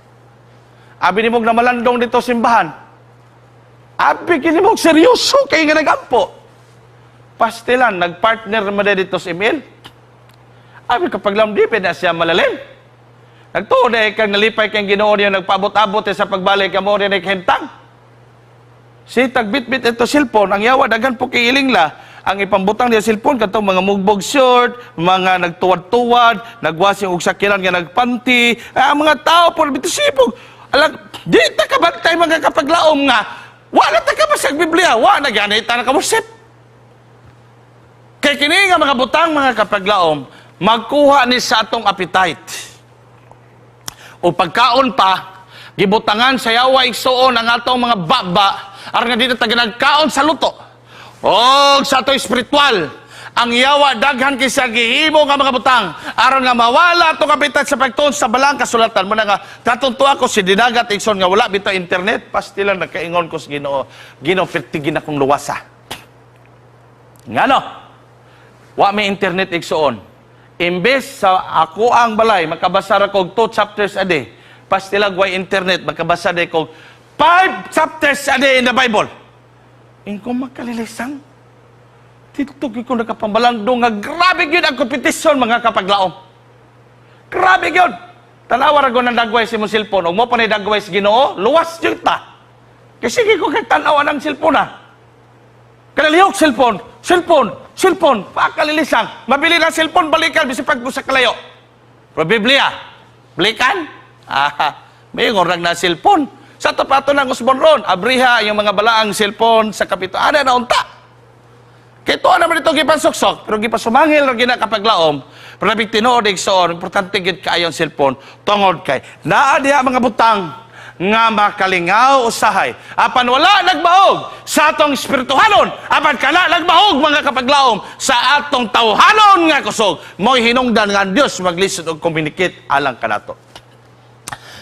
Abi nimo na malandong dito simbahan. Abi kini mo seryoso kay nga nagampo. Pastilan nagpartner man dito sa email. Abi, kapag di pa na siya malalim. Nagtuo na kang nalipay kang Ginoo niya nagpaabot-abot eh sa pagbalik ka mo rin hentang. Si tagbitbit ito cellphone, ang yawa daghan po kay iling la. Ang ipambutang niya cellphone katong mga mugbog short, mga nagtuwad-tuwad, nagwasing og sakyanan nga nagpanty, ah, ang mga tao po bitaw sipog. Alag, di ta kabantay, mga kapaglaom, nga wala ta ka sa Biblia, wa na gani ta na kamusip. Kay kini nga mga butang, mga kapaglaom, magkuha ni sa atong appetite. O pagkaon pa, gibutangan sa yawa, igsuon, ang atong mga baba, aron nga dito taga nagkaon sa luto. O sa atong espiritual, ang yawa daghan kay sa gihimo nga mga butang aron nga mawala atong appetite sa pagtuon sa balang kasulatan mo na nga tatunto ako si dinagat, igsoon, nga wala bitaw internet, pastilan nagkaingon ko sa Ginoo, "Ginoo, pertigin akong luwasa." Ngano wa may internet, igsuon? Imbes sa ako ang balay makabasa ra kog two chapters a day, pastilag way internet, makabasa day kog five chapters a day in the Bible. Ingko makalilisang dito gyud ko nakapambalando nga grabe gyud ang kompetisyon, mga kapaglaom. Grabe gyud. Tanawa ra ng dagway sa imong cellphone ug mo pa ni dagway sa Ginoo, luwas gyud ta. Kasi sige ko kay tan-awan ang cellphone ah. Kanalihok cellphone, cellphone, cellphone, pakalilisang. Mabili ng cellphone, balikan, bisag pag sa kalayo. Pero Biblia, balikan? Ah, may ngorag na cellphone. Sa tapato ng usbon ron, abriha yung mga balaang cellphone sa kapito. Ana na unta. Kay tuwa naman ito gipansuksok, pero gipasumangil ra gina, kapaglaom. Pero labing tinuod, igsoon, importante gid kaayo ang cellphone tungod kay naa diha mga butang nga makalingaw usahay. Apan wala nagbahog sa atong espirituhanon, apan kana nagbahog, mga kapaglaom, sa atong tawhanon nga kusog. Mo'y hinungdan nga ang Dios maglisod og communicate alang kanato.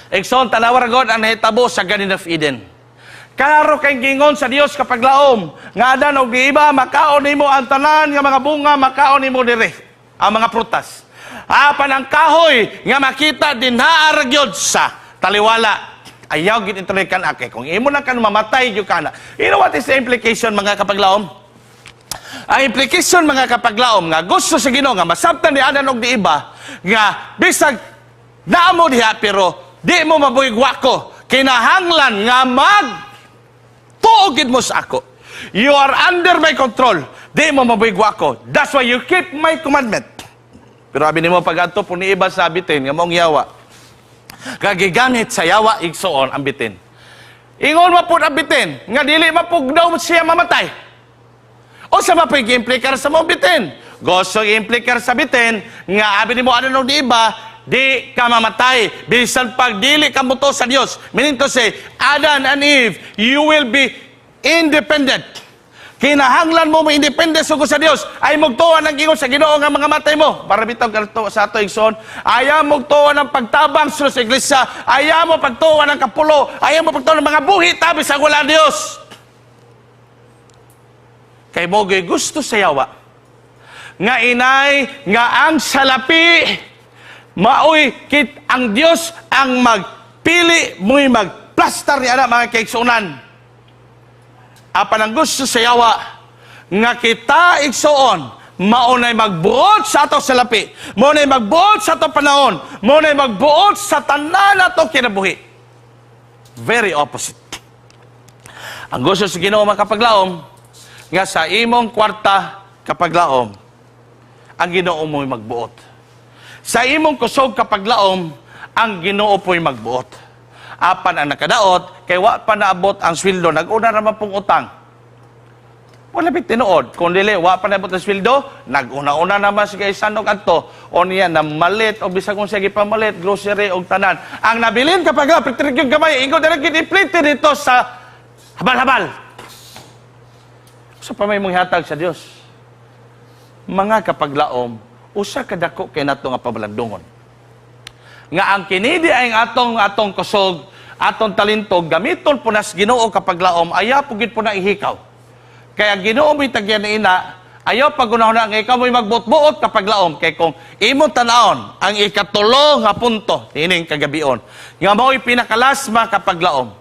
Igsoon, tanawa ra gud ang nahitabo sa Garden of Eden. Klaro kay gingon sa Dios, kapaglaom, nga Adan og Eva, makaon nimo ang tanan nga mga bunga, makaon nimo dire ang mga prutas. Apan ang kahoy nga makita dinha ra gyud sa taliwala, ayaw gid intuloy kan ake. Kung imo na kan mamatay gyud kana. You know what is the implication, mga kapaglaom? Ang implication, mga kapaglaom, nga gusto sa Ginoo nga masabtan ni Adan og ni Eva nga bisag naamo diha pero di mo mabuhigwa ko, kinahanglan nga mag tuo mo sa ako. You are under my control. Di mo mabuhigwa ko. That's why you keep my commandment. Pero abi nimo pag-adto po ni iba sa bitin nga maong yawa. Kagigamit sa yawa, igsoon, ang bitin. Ingon man pud ang bitin nga dili man pud daw siya mamatay. Unsa man po'y giimplikar sa mong bitin? Gusto giimplikar sa bitin nga abi nimo ano nung di ba, di ka mamatay bisan pag dili ka mutuo sa Dios. Meaning to say, Adam and Eve, you will be independent. Kinahanglan mo mo independent sugod sa Dios ay mugtuo ng ingon sa Ginoo nga mga matay mo. Para bitaw kadto sa ato, igsoon, ayaw mugtuo ng pagtabang sa iglesia, ayaw mo pagtuo ng kapulo, ayaw mo pagtuo ng mga buhi tabi sa wala Dios. Kay mo gusto sa yawa nga inay nga ang salapi maoy kit ang Dios ang magpili mo'y magplastar ni ana, mga kaigsuonan. Apan ang gusto sa yawa nga kita, igsoon, maunay magbuot sa ato salapi, maunay magbuot sa ato panahon, maunay magbuot sa tanan ato kinabuhi. Very opposite. Ang gusto sa Ginoo, makapaglaom, nga sa imong kwarta, kapaglaom, ang Ginoo mo'y magbuot. Sa imong kusog, kapaglaom, ang Ginoo po'y magbuot. Apan ang nakadaot, kay wa pa naabot ang sweldo, nag-una naman pong utang. Wala bit tinuod. Kung dili, wa pa naabot ang sweldo, nag-una-una naman si kay sanog adto. O niya, namalit, o bisag kung siya gipamalit, grocery o tanan. Ang nabilin kapag pagtirig yung gamay, ingon na gid iplite dito sa habal-habal. Sa pa may mong hatag sa Dios. Mga kapaglaom, usa ka dako kay nato nga pamalandungon. Nga ang kinidi ay ang atong atong kusog, atong talento, gamiton po nas Ginoo, kapaglaom, ayaw po gid po na ihikaw. Kaya ang Ginoo mo'y tagyan ni ina, ayaw pagunahon nga ikaw mo'y magbuot-buot, kapaglaom, kay kung imong tanawon ang ikatulo nga punto ining kagabion, nga mao'y pinakalasma, kapaglaom.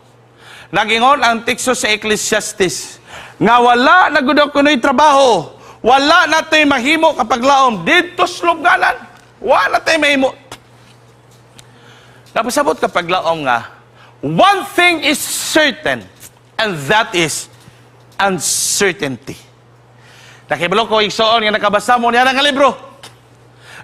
Nagingon ang teksto sa Ecclesiastes nga wala na gud kuno'y trabaho, wala na to'y mahimo, kapaglaom, didto sa lubnganan, wala to'y mahimo. Napasabot, kapaglaom, nga one thing is certain and that is uncertainty. Nakibalo ko, igsoon, nga nakabasa mo niya nga libro.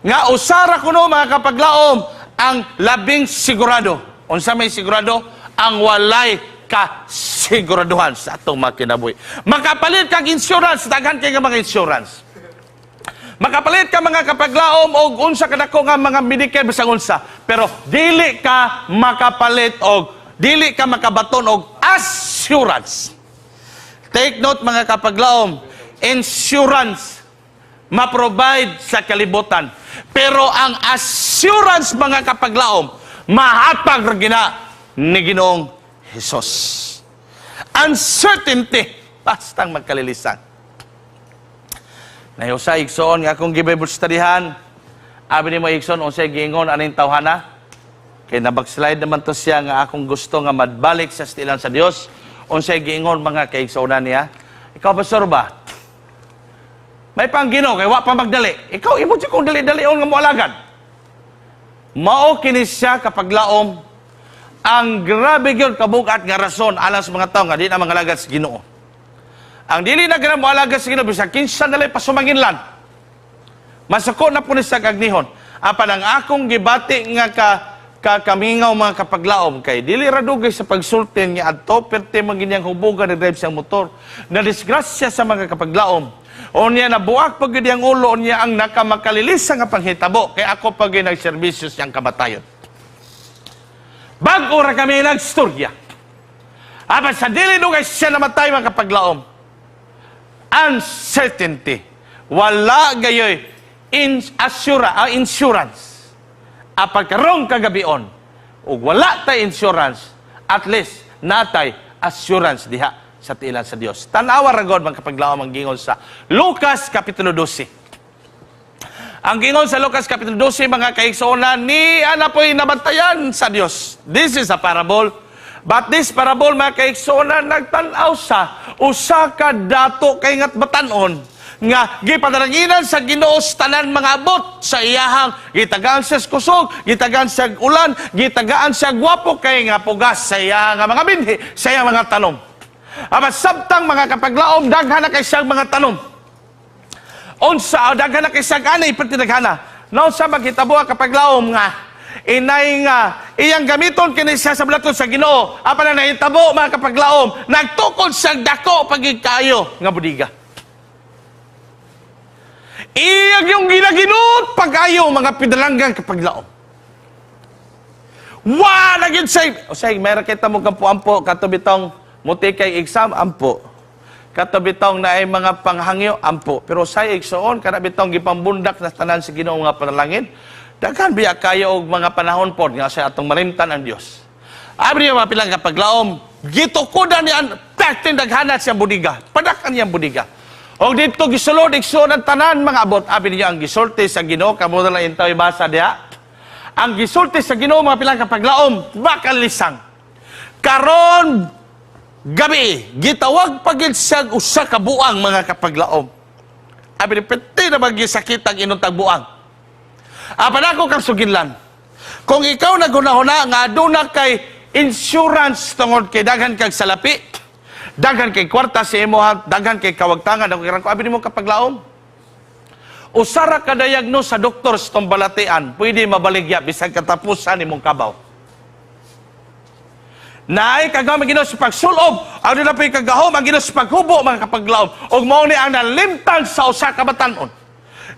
Nga usara kuno, mga kapaglaom, ang labing sigurado. Unsa may sigurado? Ang walay kasiguraduhan sa atong mga kinabuhi. Makapalit kag insurance, daghan kay nga mga insurance. Makapalit ka, mga kapaglaom, og unsa kadako nga mga Medicare, bisag unsa. Pero dili ka makapalit og dili ka makabaton og assurance. Take note, mga kapaglaom, insurance ma-provide sa kalibutan. Pero ang assurance, mga kapaglaom, mahatag ra gina ni Ginoong Hesus. Uncertainty, bastang magkalilisan. Nahiusa, igsoon, nga akong gi-Bible studyhan. Abi nimo, igsoon, unsay giingon aning tawhana? Kay na-backslide naman to siya nga akong gusto nga madbalik sa stilan sa Dios. Unsay giingon, mga kaigsuonan, niya? Ikaw, pastor ba? May pang Ginoo kay wa pa magdali. Ikaw imo jud kung dali-dalion nga moalagad. Mao kini siya, kapaglaom, ang grabe gyud kabugat nga rason alang sa mga tao nga di na mangalagad sa Ginoo. Ang dili na gana moalagad sa Ginoo bisag kinsa nalay pasumanginlan. Masuko na po ni sa kagnihon. Apan ang akong gibati nga ka kakamingaw, mga kapaglaom, kay dili ra dugay sa pagsulti nga adto perte man ginyang hubugan ni drive siyang motor na disgrasya sa mga kapaglaom. Unya nabuak pag gyud ang ulo. Unya ang nakamakalilisa nga panghitabo kay ako pag gyud nagserbisyo siyang kamatayon. Bag-o ra kami nagstorya. Apan sa dili dugay siya namatay, mga kapaglaom. Uncertainty. Wala gayoy insurance. Apan karong kagabion, ug wala tay insurance, at least natay assurance diha sa tiilan sa Dios. Tanawa ra god, mga kapaglaom, ang gingon sa Lucas kapitulo 12. Ang gingon sa Lucas kapitulo 12, mga kaigsuonan, ni ana po'y nabantayan sa Dios. This is a parable. But this parable, mga kaigsuonan, nagtan-aw sa usa ka dato kay ngat batanon nga gipanalanginan sa Ginoo sa tanan mga abot sa iyahang gitagaan siya sa kusog, gitagaan siya ulan, gitagaan siya gwapo kay nga pugas sa iyahang nga mga binhi, sa iyang mga tanom. Apan sabtang, mga kapaglaom, daghan na kay siyang mga tanom. Unsa daghan na kay siyang anay perti daghana. Naunsa maghitabo, kapaglaom, nga Inay nga iyang gamiton kini siya sa bulaton sa Ginoo. Apan na nahitabo, mga kapaglaom, nagtukod siyang dako pagikayo nga budiga. Iyang yung ginaginot pag-ayo, mga pinalanggang kapaglaom. Wa na gyud say, o say meron kita mo kampo-ampo kato bitong muti kay exam, ampo. Kato bitong naay mga panghangyo, ampo. Pero say, igsoon, kana bitong gipambundak na tanan sa Ginoo nga panalangin. Daghan biya kayo og mga panahon pod nga sa atong malimtan ang Dios. Abi niyo, mga pilang kapaglaom, gitukodan ni an perting daghanat siyang budiga. Padakan niyang budiga. Og dito gisulod, igsoon, ang tanan mga abot. Abi niyo ang gisulti sa Ginoo, kamo na lang intaw ibasa diha. Ang gisulti sa Ginoo, mga pilang kapaglaom, makalisang. Karon gabi, gitawag pagid siya usa ka buang, mga kapaglaom. Abi ni peti na magisakit ang inuntag buang. Apan ako kang suginlan. Kung ikaw naghuna-huna nga aduna kay insurance tungod kay daghan kag salapi, daghan kay kwarta sa imo, daghan kay kawagtangan, ako ko abi nimo, kapaglaom. Usara ka diagnose sa doktor sa tong balatian, pwede mabaligya bisag katapusan nimong kabaw. Naay kagahom ang Ginoo sa pagsulob, ang na po'y kagahom ang Ginoo sa paghubo, mga kapaglaom. Ug mao ni ang nalimtan sa usa ka batan-on.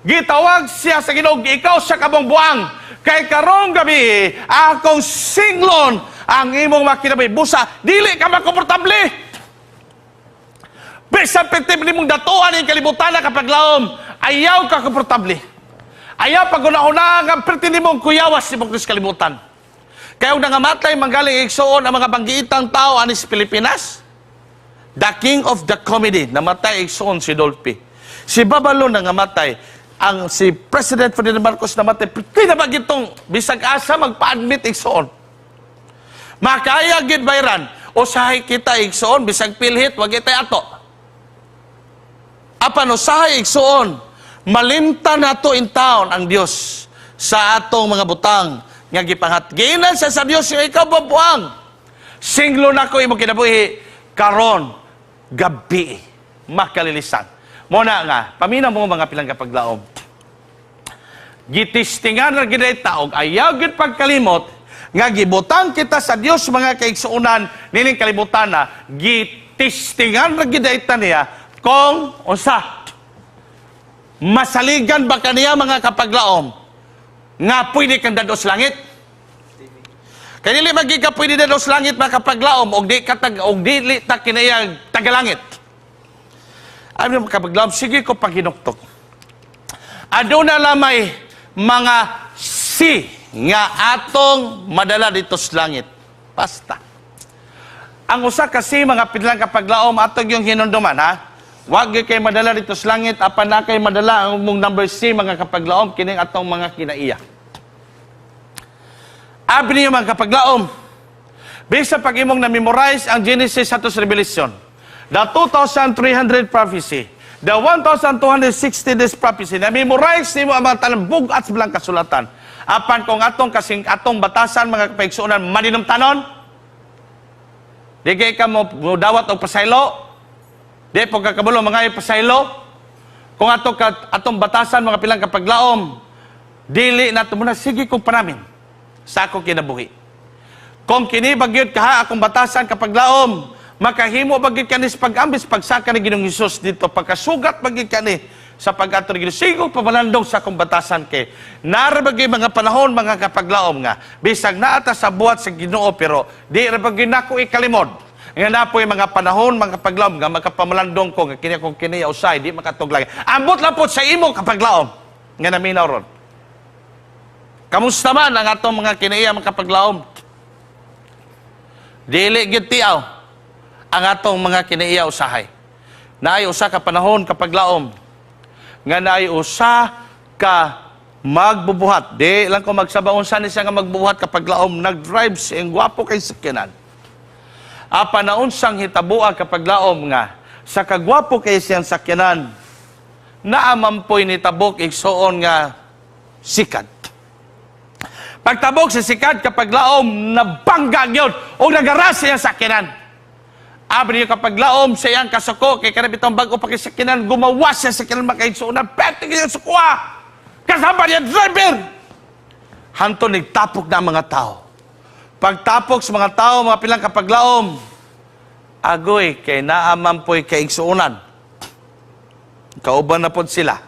Gitawag siya sa Ginoo, "Ikaw sa kabong buang, kay karong gabi akong singlon ang imong makinabuhi. Busa, dili ka makomportable. Bisan piti nimong datuan ang kalibutan na, kapaglaom, ayaw ka komportable. Ayaw paguna-una nga perti nimong kuyawas ni mong kalibutan." Kaya kung nangamatay manggaling, igsuon, ang mga banggiitang tao ani sa Pilipinas, the king of the comedy, namatay, igsuon, si Dolphy. Si Babalo nangamatay, ang si President Ferdinand Marcos namatay, piti na ba gitong bisag asa magpa-admit, igsuon. Makaya gid bayran, usahay kita, igsuon, bisag PhilHealth, wag itay ato. Apan usahay, igsuon, malimtan nato in town ang Dios sa atong mga butang nga gipangat. Giinan siya sa Dios nga, "Ikaw babuang. Singlo na ko imong kinabuhi karon gabi." Makalilisan. Mo na nga, paminaw mo, mga pilang kapaglaom. Gitistingan ra gid ta og ayaw gid pagkalimot nga gibutang kita sa Dios, mga kaigsuonan, nining kalibutan na gitistingan ra gid ta niya kung unsa masaligan ba kaniya, mga kapaglaom, nga pwede kang dad-o sa langit. Kay dili man ka pwede dad-o sa langit, mga kapaglaom, og di ka tag og dili ta kinayag tagalangit. Ay, mga kapaglaom, sige ko paghinuktok. Aduna lamay mga si nga atong madala dito sa langit. Basta. Ang usa kasi, mga pidlang kapaglaom, atong yung hinunduman, ha. Wag gyud kay madala dito sa langit apan na kay madala ang mong number C, mga kapaglaom, kining atong mga kinaiya. Abi niyo, mga kapaglaom, bisa pag imong na-memorize ang Genesis ato sa Revelation, the 2,300 prophecy, the 1,260 days prophecy, na-memorize nimo ang mga tanang bug-at sa bilang kasulatan. Apan kung atong kasing atong batasan, mga kapaigsuonan, maninumtanon, di kay ka mo dawat og pasaylo, di po kakabalo mga pasaylo. Kung ato ka, atong batasan, mga pilang kapaglaom, dili na mo na sige kong panamin sa akong kinabuhi. Kung kini bagyod kaha akong batasan, kapaglaom, makahimo bagyod kani sa pag-ambis pagsaka ni Ginoong Hesus dito, pagkasugat bagyod kani sa pag-ato ni Ginoo. Sige pamalandong sa akong batasan kay nara bagay mga panahon, mga kapaglaom, nga bisag naata sa buhat sa Ginoo, pero di ra bagay nako ikalimod nga napoy mga panahon, mga kapaglaom, nga makapamalandong ko nga kini akong kini usay di makatuglag. Ambot lang po sa imo, kapaglaom, nga naminaw ron. Kamusta man ang atong mga kinaiya, mga kapaglaom? Dili gyud tiaw ang atong mga kinaiya usahay. Naay usa ka panahon, kapaglaom, nga naay usa ka magbubuhat. Di lang ko magsabaon sa ni siya nga magbubuhat, kapaglaom, nag-drive siya ang gwapo kay sakyanan. Apan naunsang hitaboa, kapaglaom, nga sa kagwapo kay siyang sakyanan, naamampoy ni tabok, igsuon, nga sikad. Pagtabok sa sikad, kapaglaom, nabangga gyud o nagaras siyang sakyanan. Abi niyo, kapaglaom, sa iyang kasuko, kay kanang bitong bago pa kay sakyanan, gumawas siya sa sakyanan, makaigsuonan, pwede kayang sukuha. Kasama niya driver. Hantod nagtapok na ang mga tao. Pagtapok sa mga tao, mga pilang kapaglaom, agoy, kay naa man po'y kaigsuunan. Kauban na pod sila.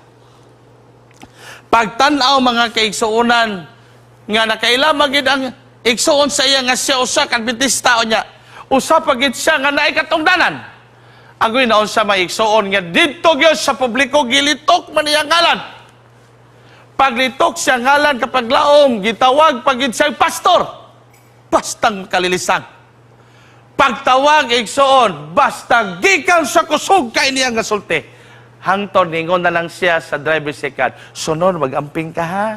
Pagtanaw, mga kaigsuunan, nga nakaila magid ang igsuon sa iya nga siya usa ka Adventista o niya. Usa pa gid siya nga naay katungdanan. Agoy, naon sa may igsuon nga didto gyud sa publiko gilitok man iyang ngalan. Paglitok siya ngalan, kapaglaom, gitawag pagid siya pastor. Bastang kalilisang. Pagtawag, igsuon, basta gikan sa kusog kay niya nga sulti. Hangtod ningon na lang siya sa driver second, "Sunod, magamping ka ha."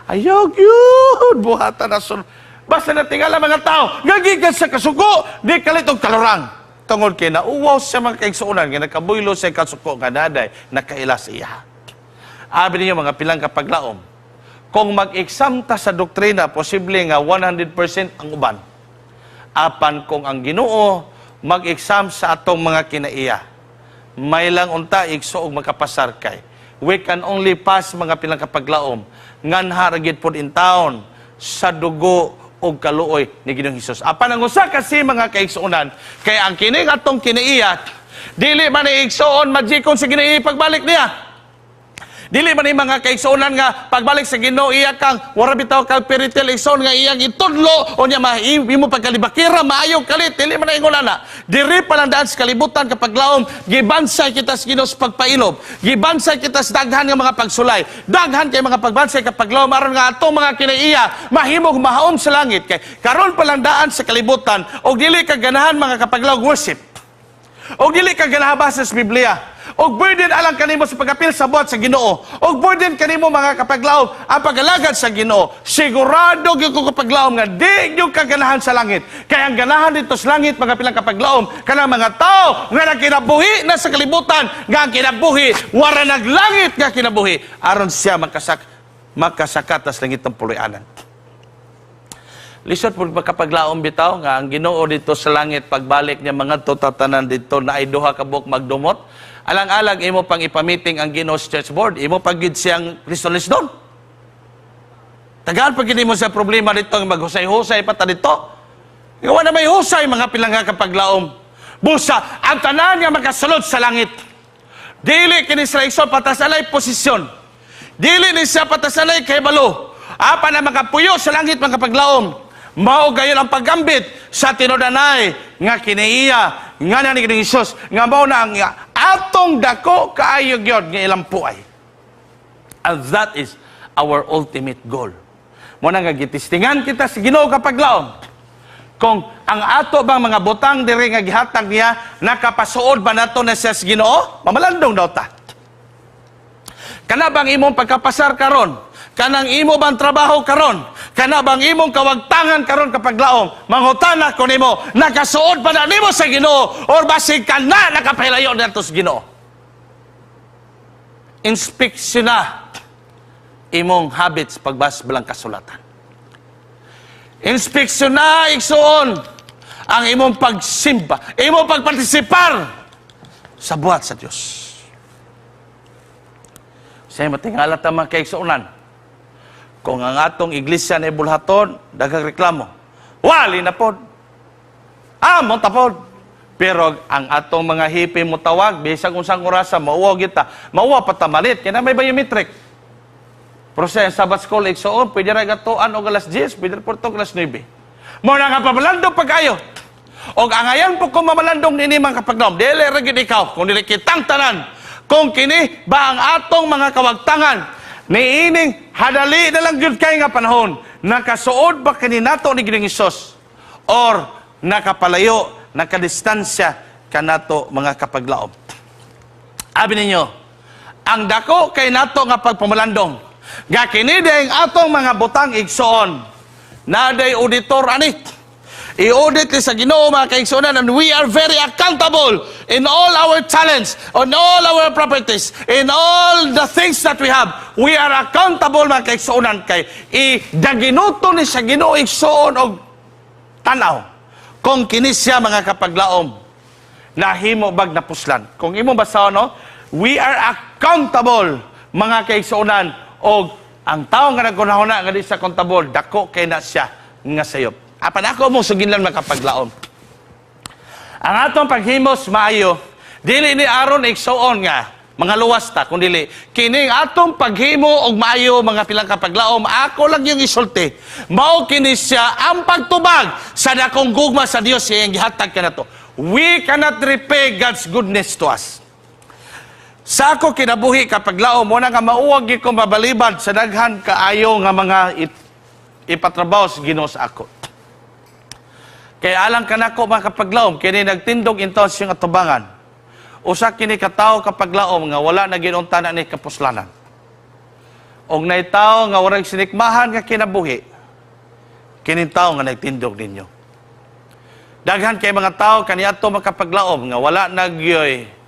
Ayaw yun, buhatan na sunod. Basta natingala mga tao, nga gikan sa kasuko, di kalit og kalurang. Tungod kay nauwaw siya, mga kaigsuonan, nga nakabuylo siya kasuko nga naday, nakaila sa iya. Abi ninyo, mga pilang kapaglaom, kung mag-exam ta sa doktrina, posible nga 100% ang uban. Apan kung ang Ginoo mag-exam sa atong mga kinaiya, may lang unta igsuog makapasar kay. We can only pass, mga pilang kapaglaom, nganha ra gid pod in town sa dugo og kaluoy ni Ginoong Hesus. Apan ang usa kasi, mga kaigsuonan, kay ang kining atong kinaiya dili man ni, igsuon, majikon sa Ginoo pagbalik niya. Dili man ni, mga kaigsuonan, nga pagbalik sa Ginoo iya kang wara bitaw kang peritel, igsoon, nga iyang itudlo o niya imo pagkalibakira maayo kalit, dili man na ingon ana. Diri pa lang daan sa kalibutan, kapaglaom, gibansay kita sa Ginoo sa pagpailob. Gibansay kita sa daghan nga mga pagsulay. Daghan kay mga pagbansay, kapaglaom, aron nga atong mga kinaiya mahimong mahaom sa langit kay karon pa lang daan sa kalibutan og dili ka ganahan, mga kapaglaom, worship. Og dili ka ganahan basa sa Biblia. Og burden alang kanimo sa pagapil sa buhat sa Ginoo. Og burden kanimo, mga kapaglaom, ang pagalagad sa Ginoo. Sigurado gyud ko, kapaglaom, nga di gyud ka ganahan sa langit. Kaya ang ganahan dito sa langit, mga pilang kapaglaom, kanang mga tao nga nagkinabuhi na sa kalibutan, nga ang kinabuhi wara naglangit nga kinabuhi aron siya makasakat sa langit ng puloy-anan. Lisod po makapaglaom bitaw nga ang Ginoo dito sa langit pagbalik niya mga tatanan dito na ay duha ka buok magdumot. Alang-alang imo pang ipamiting ang Ginoo sa church board, imo pag gid siyang listo doon. Tagaan pag mo sa problema dito nga maghusay-husay pa ta dito. Nga na may husay, mga pilang kapaglaom. Busa ang tanan nga makasulod sa langit. Dili kini sila, igsoon, patas alay posisyon. Dili ni siya patas alay kay balo. Apan na makapuyo sa langit, mga kapaglaom, mao gayon ang pagambit sa tinudanay nga kinaiya nga na ni Ginoong Hesus nga mao na ang atong dako kaayo gyud nga ilang puay. And that is our ultimate goal. Mo na nga gitistingan kita sa Ginoo, kapaglaom. Kung ang ato bang mga butang diri nga gihatag niya nakapasuod ba nato na siya sa Ginoo? Mamalandong daw ta. Kana bang imong pagkapasar karon? Kanang imo bang trabaho karon? Kana bang imong kawagtangan karon, kapaglaom? Mangutana ko nimo, nakasuod ba na nimo sa Ginoo or basig kana nakapahilayo nato sa Ginoo? Inspeksyon na imong habits pagbasa balang kasulatan. Inspeksyon na, igsuon, ang imong pagsimba, imong pagpartisipar sa buhat sa Dios. Say matingala ta, mga kaigsuonan. Kung ang atong iglesia na ibulhaton, daghang reklamo. Wali na pod. Ah, mo tapod. Pero ang atong mga hipi mo tawag, bisag unsang orasa, mauwaw kita. Mauwaw patamalit, kaya na may biometric. Pero sa Sabbath school, igsoon, pwede ra gatuan og alas 10, pwede ra og alas 9. Mo na nga pamalandong pag-ayo. Og angayan po kung mamalandong nini, mga kapaglaom, dili ra gyud ikaw, kung dili kitang tanan. Kung kini ba ang atong mga kawagtangan, niining hadali na lang gyud kay nga panahon, nakasuod ba kini nato ni Ginoong Hesus or nakapalayo, nakadistansya kanato, mga kapaglaom? Abi ninyo, ang dako kay nato nga pagpamalandong, nga kini ang atong mga butang, igsoon, naday auditor ani. I-audit ni sa Ginoo, mga kaigsuonan, and we are very accountable in all our talents, on all our properties, in all the things that we have. We are accountable, mga kaigsuonan, kay idaginuto ni sa Ginoo, igsoon, og tanaw. Kung kini siya, mga kapaglaom, nahimo bag napuslan. Kung imo basahon, no, we are accountable, mga kaigsuonan, og Ang tao nga naghunahuna nga di sa kontable, dako kay na siya nga sayop. Apan ako mo suginlan, makapaglaom. Ang atong paghimos maayo, dili ni aron, igsuon, nga mga luwas ta, kun dili kining atong paghimo og maayo, mga pilang kapaglaom, ako lang yung isulti. Mao kini siya ang pagtubag sa dakong gugma sa Dios iyang gihatag kanato. We cannot repay God's goodness to us. Sa ako kinabuhi, kapaglaom, mo na nga mauwag gyud ko mabalibad sa daghan kaayo nga mga ipatrabaho sa Ginoo sa ako. Kay alang kanako, mga kapaglaom, kini nagtindog intaw siyang atubangan. Usa kini katawo, kapaglaom, nga wala na ginunta na ni kapuslanan. Og nay tawo nga warag sinikmahan nga kinabuhi, kining tawo nga nagtindog ninyo. Daghan kay mga tao kaniadto, makapaglaom, nga wala nagyoy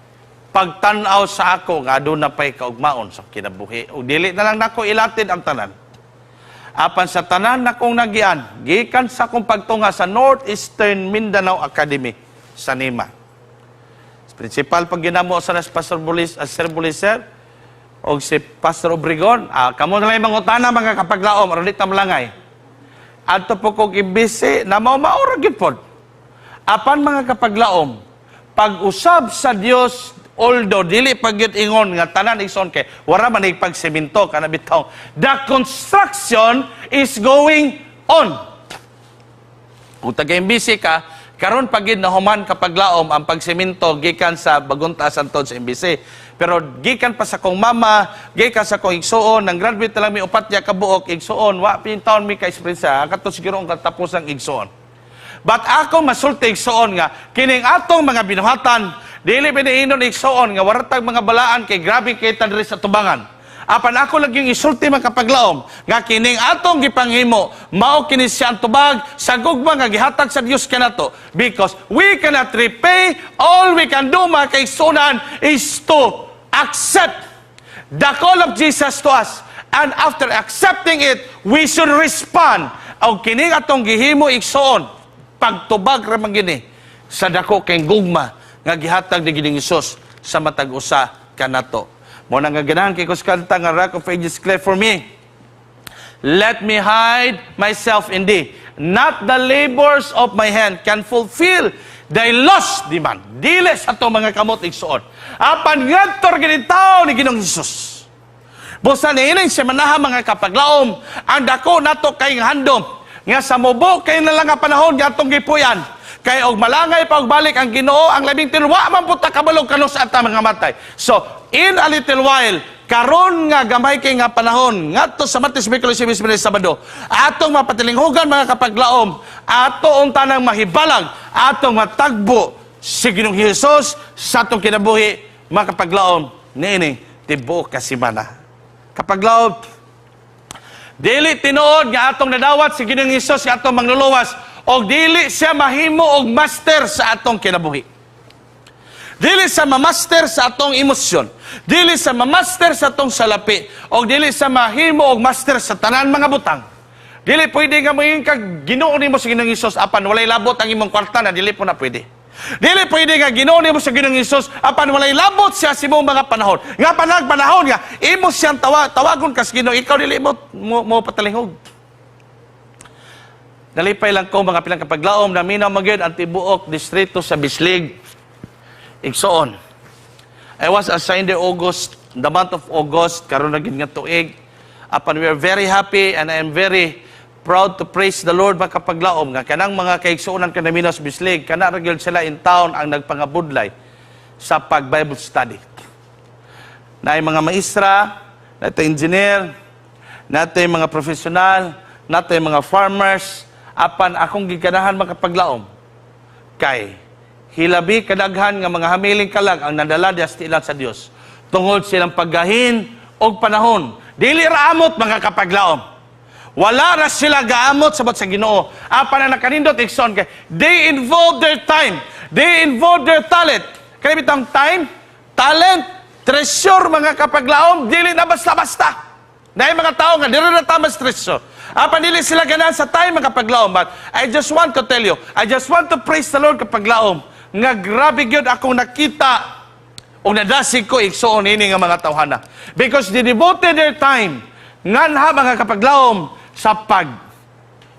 pagtan-aw sa ako nga aduna pay kaugmaon sa kinabuhi. Og dili na lang nako ilatid ang tanan. Apan sa tanan nakong nagian, gikan sa akong pagtunga sa Northeastern Mindanao Academy sa NIMA. Principal pag ginamo sa nas Pastor Bulis, Sir Buliser, o si Pastor Obregon, kamo na lang yung mangutana, mga kapaglaom, aron di ta malangay. Adto po kog ibisi, na mao ra gyud pod. Apan, mga kapaglaom, pag-usab sa Dios, although dili pa gyud ingon nga tanan, igsoon, kay wara man pagsemento kana bitaw. The construction is going on. Kung taga MBC ka, karon pag gyud nahuman, kapaglaom, ang pagsemento gikan sa Bagontas antod sa MBC. Pero gikan pa sa kong mama, gikan sa kong igsuon, nang graduate na lang mi 4 ya kabuok, igsuon, wa pin taon mi ka experience, kato siguro ang katapos ang igsuon. But ako masulti, igsuon, nga kining atong mga binuhatan dili piniinon, igsuon, nga waratag mga balaan kay grabe kay diri sa tubangan. Apan ako lang yung isulti, mga kapaglaom, nga kining atong gipanghimo mao kini siya ang tubag sa gugma nga gihatag sa Dios kanato, because we cannot repay. All we can do, mga kaigsunan, is to accept the call of Jesus to us, and after accepting it, we should respond. Og kining atong gihimo, igsuon, pagtubag ra man gini sa dako kay gugma nga gihatag ni Ginoong Hesus sa matag usa kanato. Mo na nga ganahan kay kus kanta nga "Rock of Ages, Cleft for Me. Let me hide myself in thee. Not the labors of my hand can fulfill thy lost demand." Dili sa ato mga kamot, igsuon. Apan ngadto ra gini tawo ni Ginoong Hesus. Busa niining semanaha, mga kapaglaom, ang dako nato kay handom nga sa mubo kay na lang nga panahon nga atong gipuyan. Kay og malangay pa og balik ang Ginoo, ang labing tinuod, wa man pud ta kabalo kanus-a ta mga matay. So, in a little while, karon nga gamay kay nga panahon ngadto sa Martes, Miyerkules, Huwebes, Biyernes, Sabado, atong mapatilinghugan, mga kapaglaom, ato unta nang mahibalag, atong matagbo si Ginoong Hesus sa atong kinabuhi, mga kapaglaom, niini tibuok ka semana. Kapaglaom, dili tinuod nga atong nadawat si Ginoong Hesus nga atong mangluluwas og dili siya mahimo og master sa atong kinabuhi. Dili sa mamaster sa atong emosyon. Dili sa mamaster sa atong salapi. O dili sa mahimo og master sa tanan mga butang. Dili pwede nga moingon kag Ginoo nimo sa Ginoong Hesus apan walay labot ang imong kwarta na dili po na pwede. Dili pwede nga Ginoo nimo sa Ginoong Hesus apan walay labot siya sa imong mga panahon. Nga panag panahon nga imo siyang tawagon ka sa Ginoo, ikaw dili mo patalihog. Nalipay lang ko, mga pilang kapaglaom, na minaw magyud ang tibuok distrito sa Bislig. Igsoon, I was assigned the August, the month of August, karon na gid nga tuig. Apan we are very happy and I am very proud to praise the Lord, mga kapaglaom, nga kanang mga kaigsuonan kanaminaw sa Bislig, kana ra gyud sila in town ang nagpangabudlay sa pag Bible study. Naay mga maestra, natay engineer, natay mga profesional, natay mga farmers, apan akong giganahan, makapaglaom, kay hilabi kadaghan nga mga hamiling kalag ang nadala diya sa tiilan sa Dios tungod silang paggahin og panahon. Dili ra amot, mga kapaglaom. Wala ra sila gaamot sabot sa Ginoo. Apan ang nakanindot, igsoon, kay they involve their time. They involve their talent. Kaya bitang time, talent, treasure, mga kapaglaom, dili na basta-basta. Dahil mga tao nga, dili na tamas treasure. Apan dili sila ganahan sa time, mga kapaglaom. But I just want to tell you, I just want to praise the Lord, kapaglaom, nga grabe gyud akong nakita o nadasig ko, igsoon, ini nga mga tawhana. Because they devoted their time. Nganha, mga kapaglaom, sa pag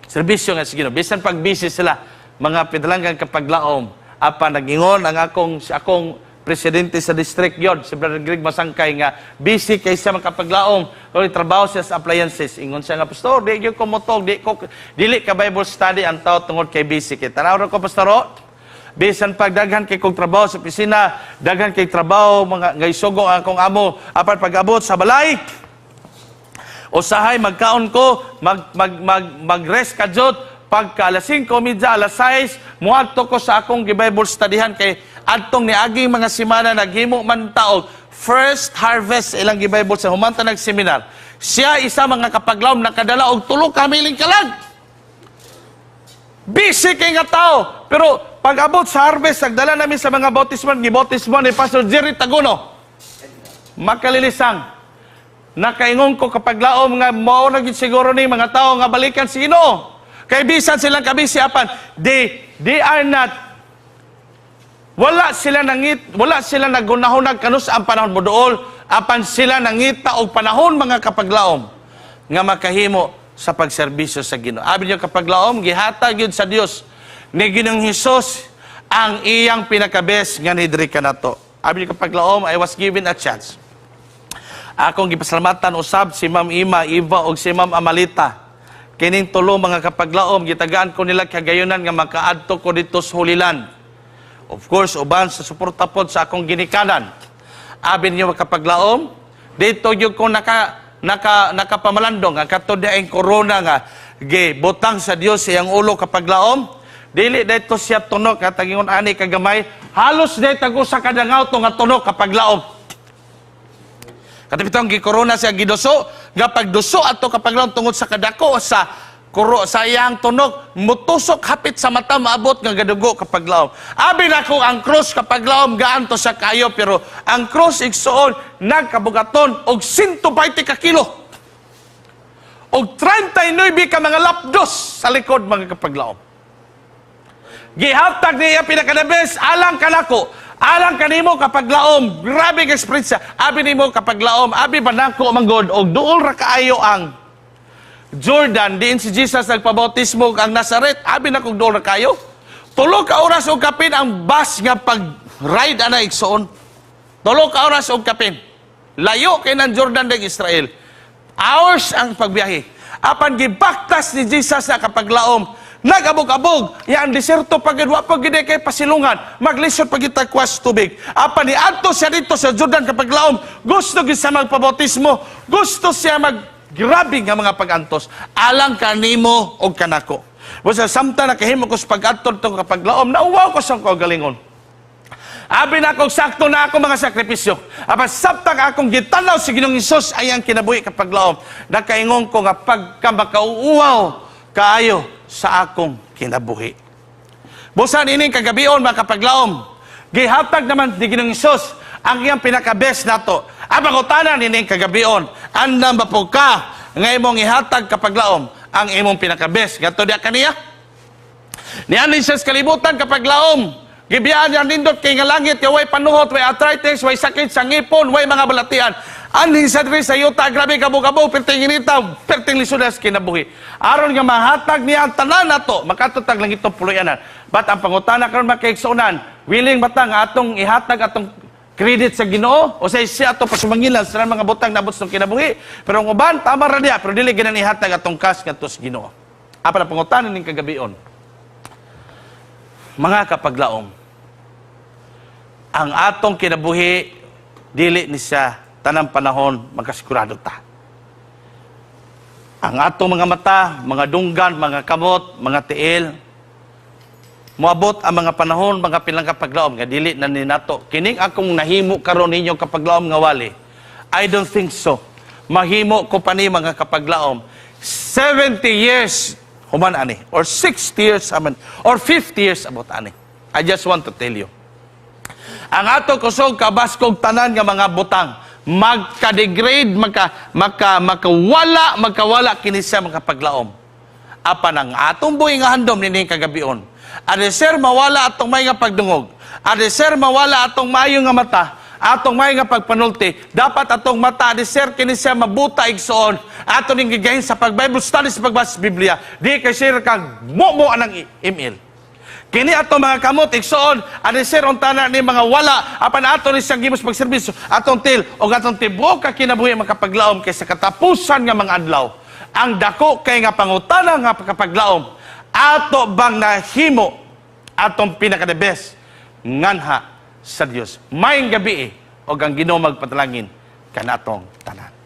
serbisyo nga sa Ginoo. Bisan pag busy sila, mga pinalanggang kapaglaom, apan nagingon ang akong si akong presidente sa district yon, si Brother Greg Masangkay, nga busy kay siya, mga kapaglaom, o trabaho siya sa appliances. Ingon siya nga, "Pastor, di gyud ko motog, di ko dili ka Bible study ang tao tungod kay busy kay." Tanaw ra ko, Pastor, oh. Bisan pag daghan kay kong trabaho sa opisina, daghan kay trabaho mga ngay sugo ang akong amo, apan pag-abot sa balay, usahay magkaon ko, mag mag mag mag-rest kadyot, pagka alas 5:30, alas 6, muadto ko sa akong gi-Bible studyhan kay adtong niaging mga semana naghimo man ta og first harvest ilang gi-Bible sa humanta nag-seminar. Siya isa, mga kapaglawom, nakadala og 3 ka miling kalag. Busy kay nga tao. Pero pag abot sa harvest, nagdala namin sa mga bautismo, gibautismo ni Pastor Jerry Taguno. Makalilisang. Nakaingon ko, kapaglaom, nga mao na gid siguro ni mga tao nga balikan si Ginoo. Kay bisan silang kabisi, apan they are not, wala sila nagunahunag kanus ang panahon moduol, apan sila nangita og panahon, mga kapaglaom, nga makahimo sa pagserbisyo sa Ginoo. Abi niyo, kapaglaom, gihatag yun sa Dios ni Ginoong Hesus ang iyang pinakabest nga nidri kanato. Abi niyo, kapaglaom, I was given a chance. Akong gipasalamatan usab si Ma'am Ima, Eva ug si Ma'am Amalita. Kining tulo, mga kapaglaom, gitagaan ko nila kagayunan nga makaadto ko dito sa Holy Land. Of course, uban sa suporta pod sa akong ginikanan. Abi niyo, mga kapaglaom, dito yung ko nakapamalandong ang kato ang corona nga gi butang sa Dios iyang ulo, kapaglaom. Dili dito siya tunok at tagingon ani kagamay, halos di tag usa ka dangaw to nga tunok, kapaglaom. Katipitong gikorona siya, giduso, nga pagduso ato, kapaglaom, tungod sa kadako sa kuro sa iyang tunok, mutusok hapit sa mata, maabot nga gadugo, kapaglaom. Abi nako ang cross, kapaglaom, gaan to sa kayo, pero ang cross, igsuon, nagkabugaton og 120 ka kilo. Og 39 ka mga lapdos sa likod, mga kapaglaom. Gihatag niya pinakadabes alang kanako. Alang kanimo, kapaglaom. Grabe ka eksperyensya. Abi nimo, kapaglaom, abi ba nako manggod og duol ra kaayo ang Jordan diin si Jesus nagpabautismo ang Nazaret. Abi na kog duol ra kayo. 3 ka oras og kapin ang bus nga pag ride ana, igsoon. 3 ka oras og kapin. Layo kay ng Jordan ng Israel. Hours ang pagbiyahe. Apan gibaktas ni Jesus na, kapaglaom. Nagabog-abog, ya ang diserto pag wa pag gid kay pasilungan, maglisod pag kwas tubig. Apan niadto siya dito sa Jordan, kapaglaom, gusto gid siya magpabautismo, gusto siya mag grabe nga mga pag-antos alang kanimo og kanako. Basta samtang nakahimo ko sa pag-adto tong, kapaglaom, nauwaw ko sa kaugalingon. Abi na akong sakto na ako mga sakripisyo. Apan sabtang akong gitanaw si Ginoong Hesus ay ang kinabuhi, kapaglaom, nakaingon ko nga pagka makauuwaw kaayo sa akong kinabuhi. Busan ining kagabion, mga kapaglaom, gihatag naman ni Ginoong Hesus ang iyang pinaka-best nato. Ang pangutana nining kagabion, andam ba po ka nga imong ihatag, kapaglaom, ang imong pinaka-best ngadto diya kaniya? Nianhi siya sa kalibutan, kapaglaom. Gibiyaan niya nindot kay nga langit, way panuhot, way arthritis, way sakit sa ngipon, way mga balatian. Anhi sa diri sa yuta, grabe kabog-abog, perting inita, perting lisudas kinabuhi. Aron nga mahatag niya ang tanan nato, makatutag lang itong puloy-anan. But ang pangutana karon, makaigsuonan, willing ba ta nga atong ihatag atong credit sa Ginoo o sa siya ato pasumangilan sa mga butang nabot sa kinabuhi? Pero ang uban tama ra niya, pero dili ginan ihatag atong cash ngadto sa Ginoo. Apan ang pangutana ning kagabion, mga kapaglaom, ang atong kinabuhi dili ni siya tanang panahon makasigurado ta. Ang atong mga mata, mga dunggan, mga kamot, mga tiil, moabot ang mga panahon, mga pilang kapaglaom, nga dili na ni nato. Kining akong nahimo karon ninyo, kapaglaom, nga wali, I don't think so. Mahimo ko pa ni, mga kapaglaom, 70 years human ani, or 60 years aman, or 50 years about ani. I just want to tell you. Ang ato kusog, kabaskog, tanan nga mga butang magka-degrade, magka maka makawala, magkawala kini siya, mga kapaglaom. Apan ang atong buhi nga handom nining kagabion, adeser mawala atong may nga pagdungog, adeser mawala atong maayo nga mata, Atong may nga pagpanulti, dapat atong mata di sir kini siya mabuta, igsoon. Ato ning gigahin sa pag Bible study, sa pagbasa sa Biblia. Di kay sir kag mo anang email. Kini ato mga kamot, igsoon, ani sir unta na ni mga wala apan ato ni siyang gimos pagserbisyo atong til og atong tibuok ka kinabuhi makapaglaom kay sa katapusan nga mga adlaw ang dako kay nga pangutana nga kapaglaom, ato bang nahimo atong pinaka the best nganha sa Dios? Maayong gabii og ang Ginoo magpatalangin kanatong tanan.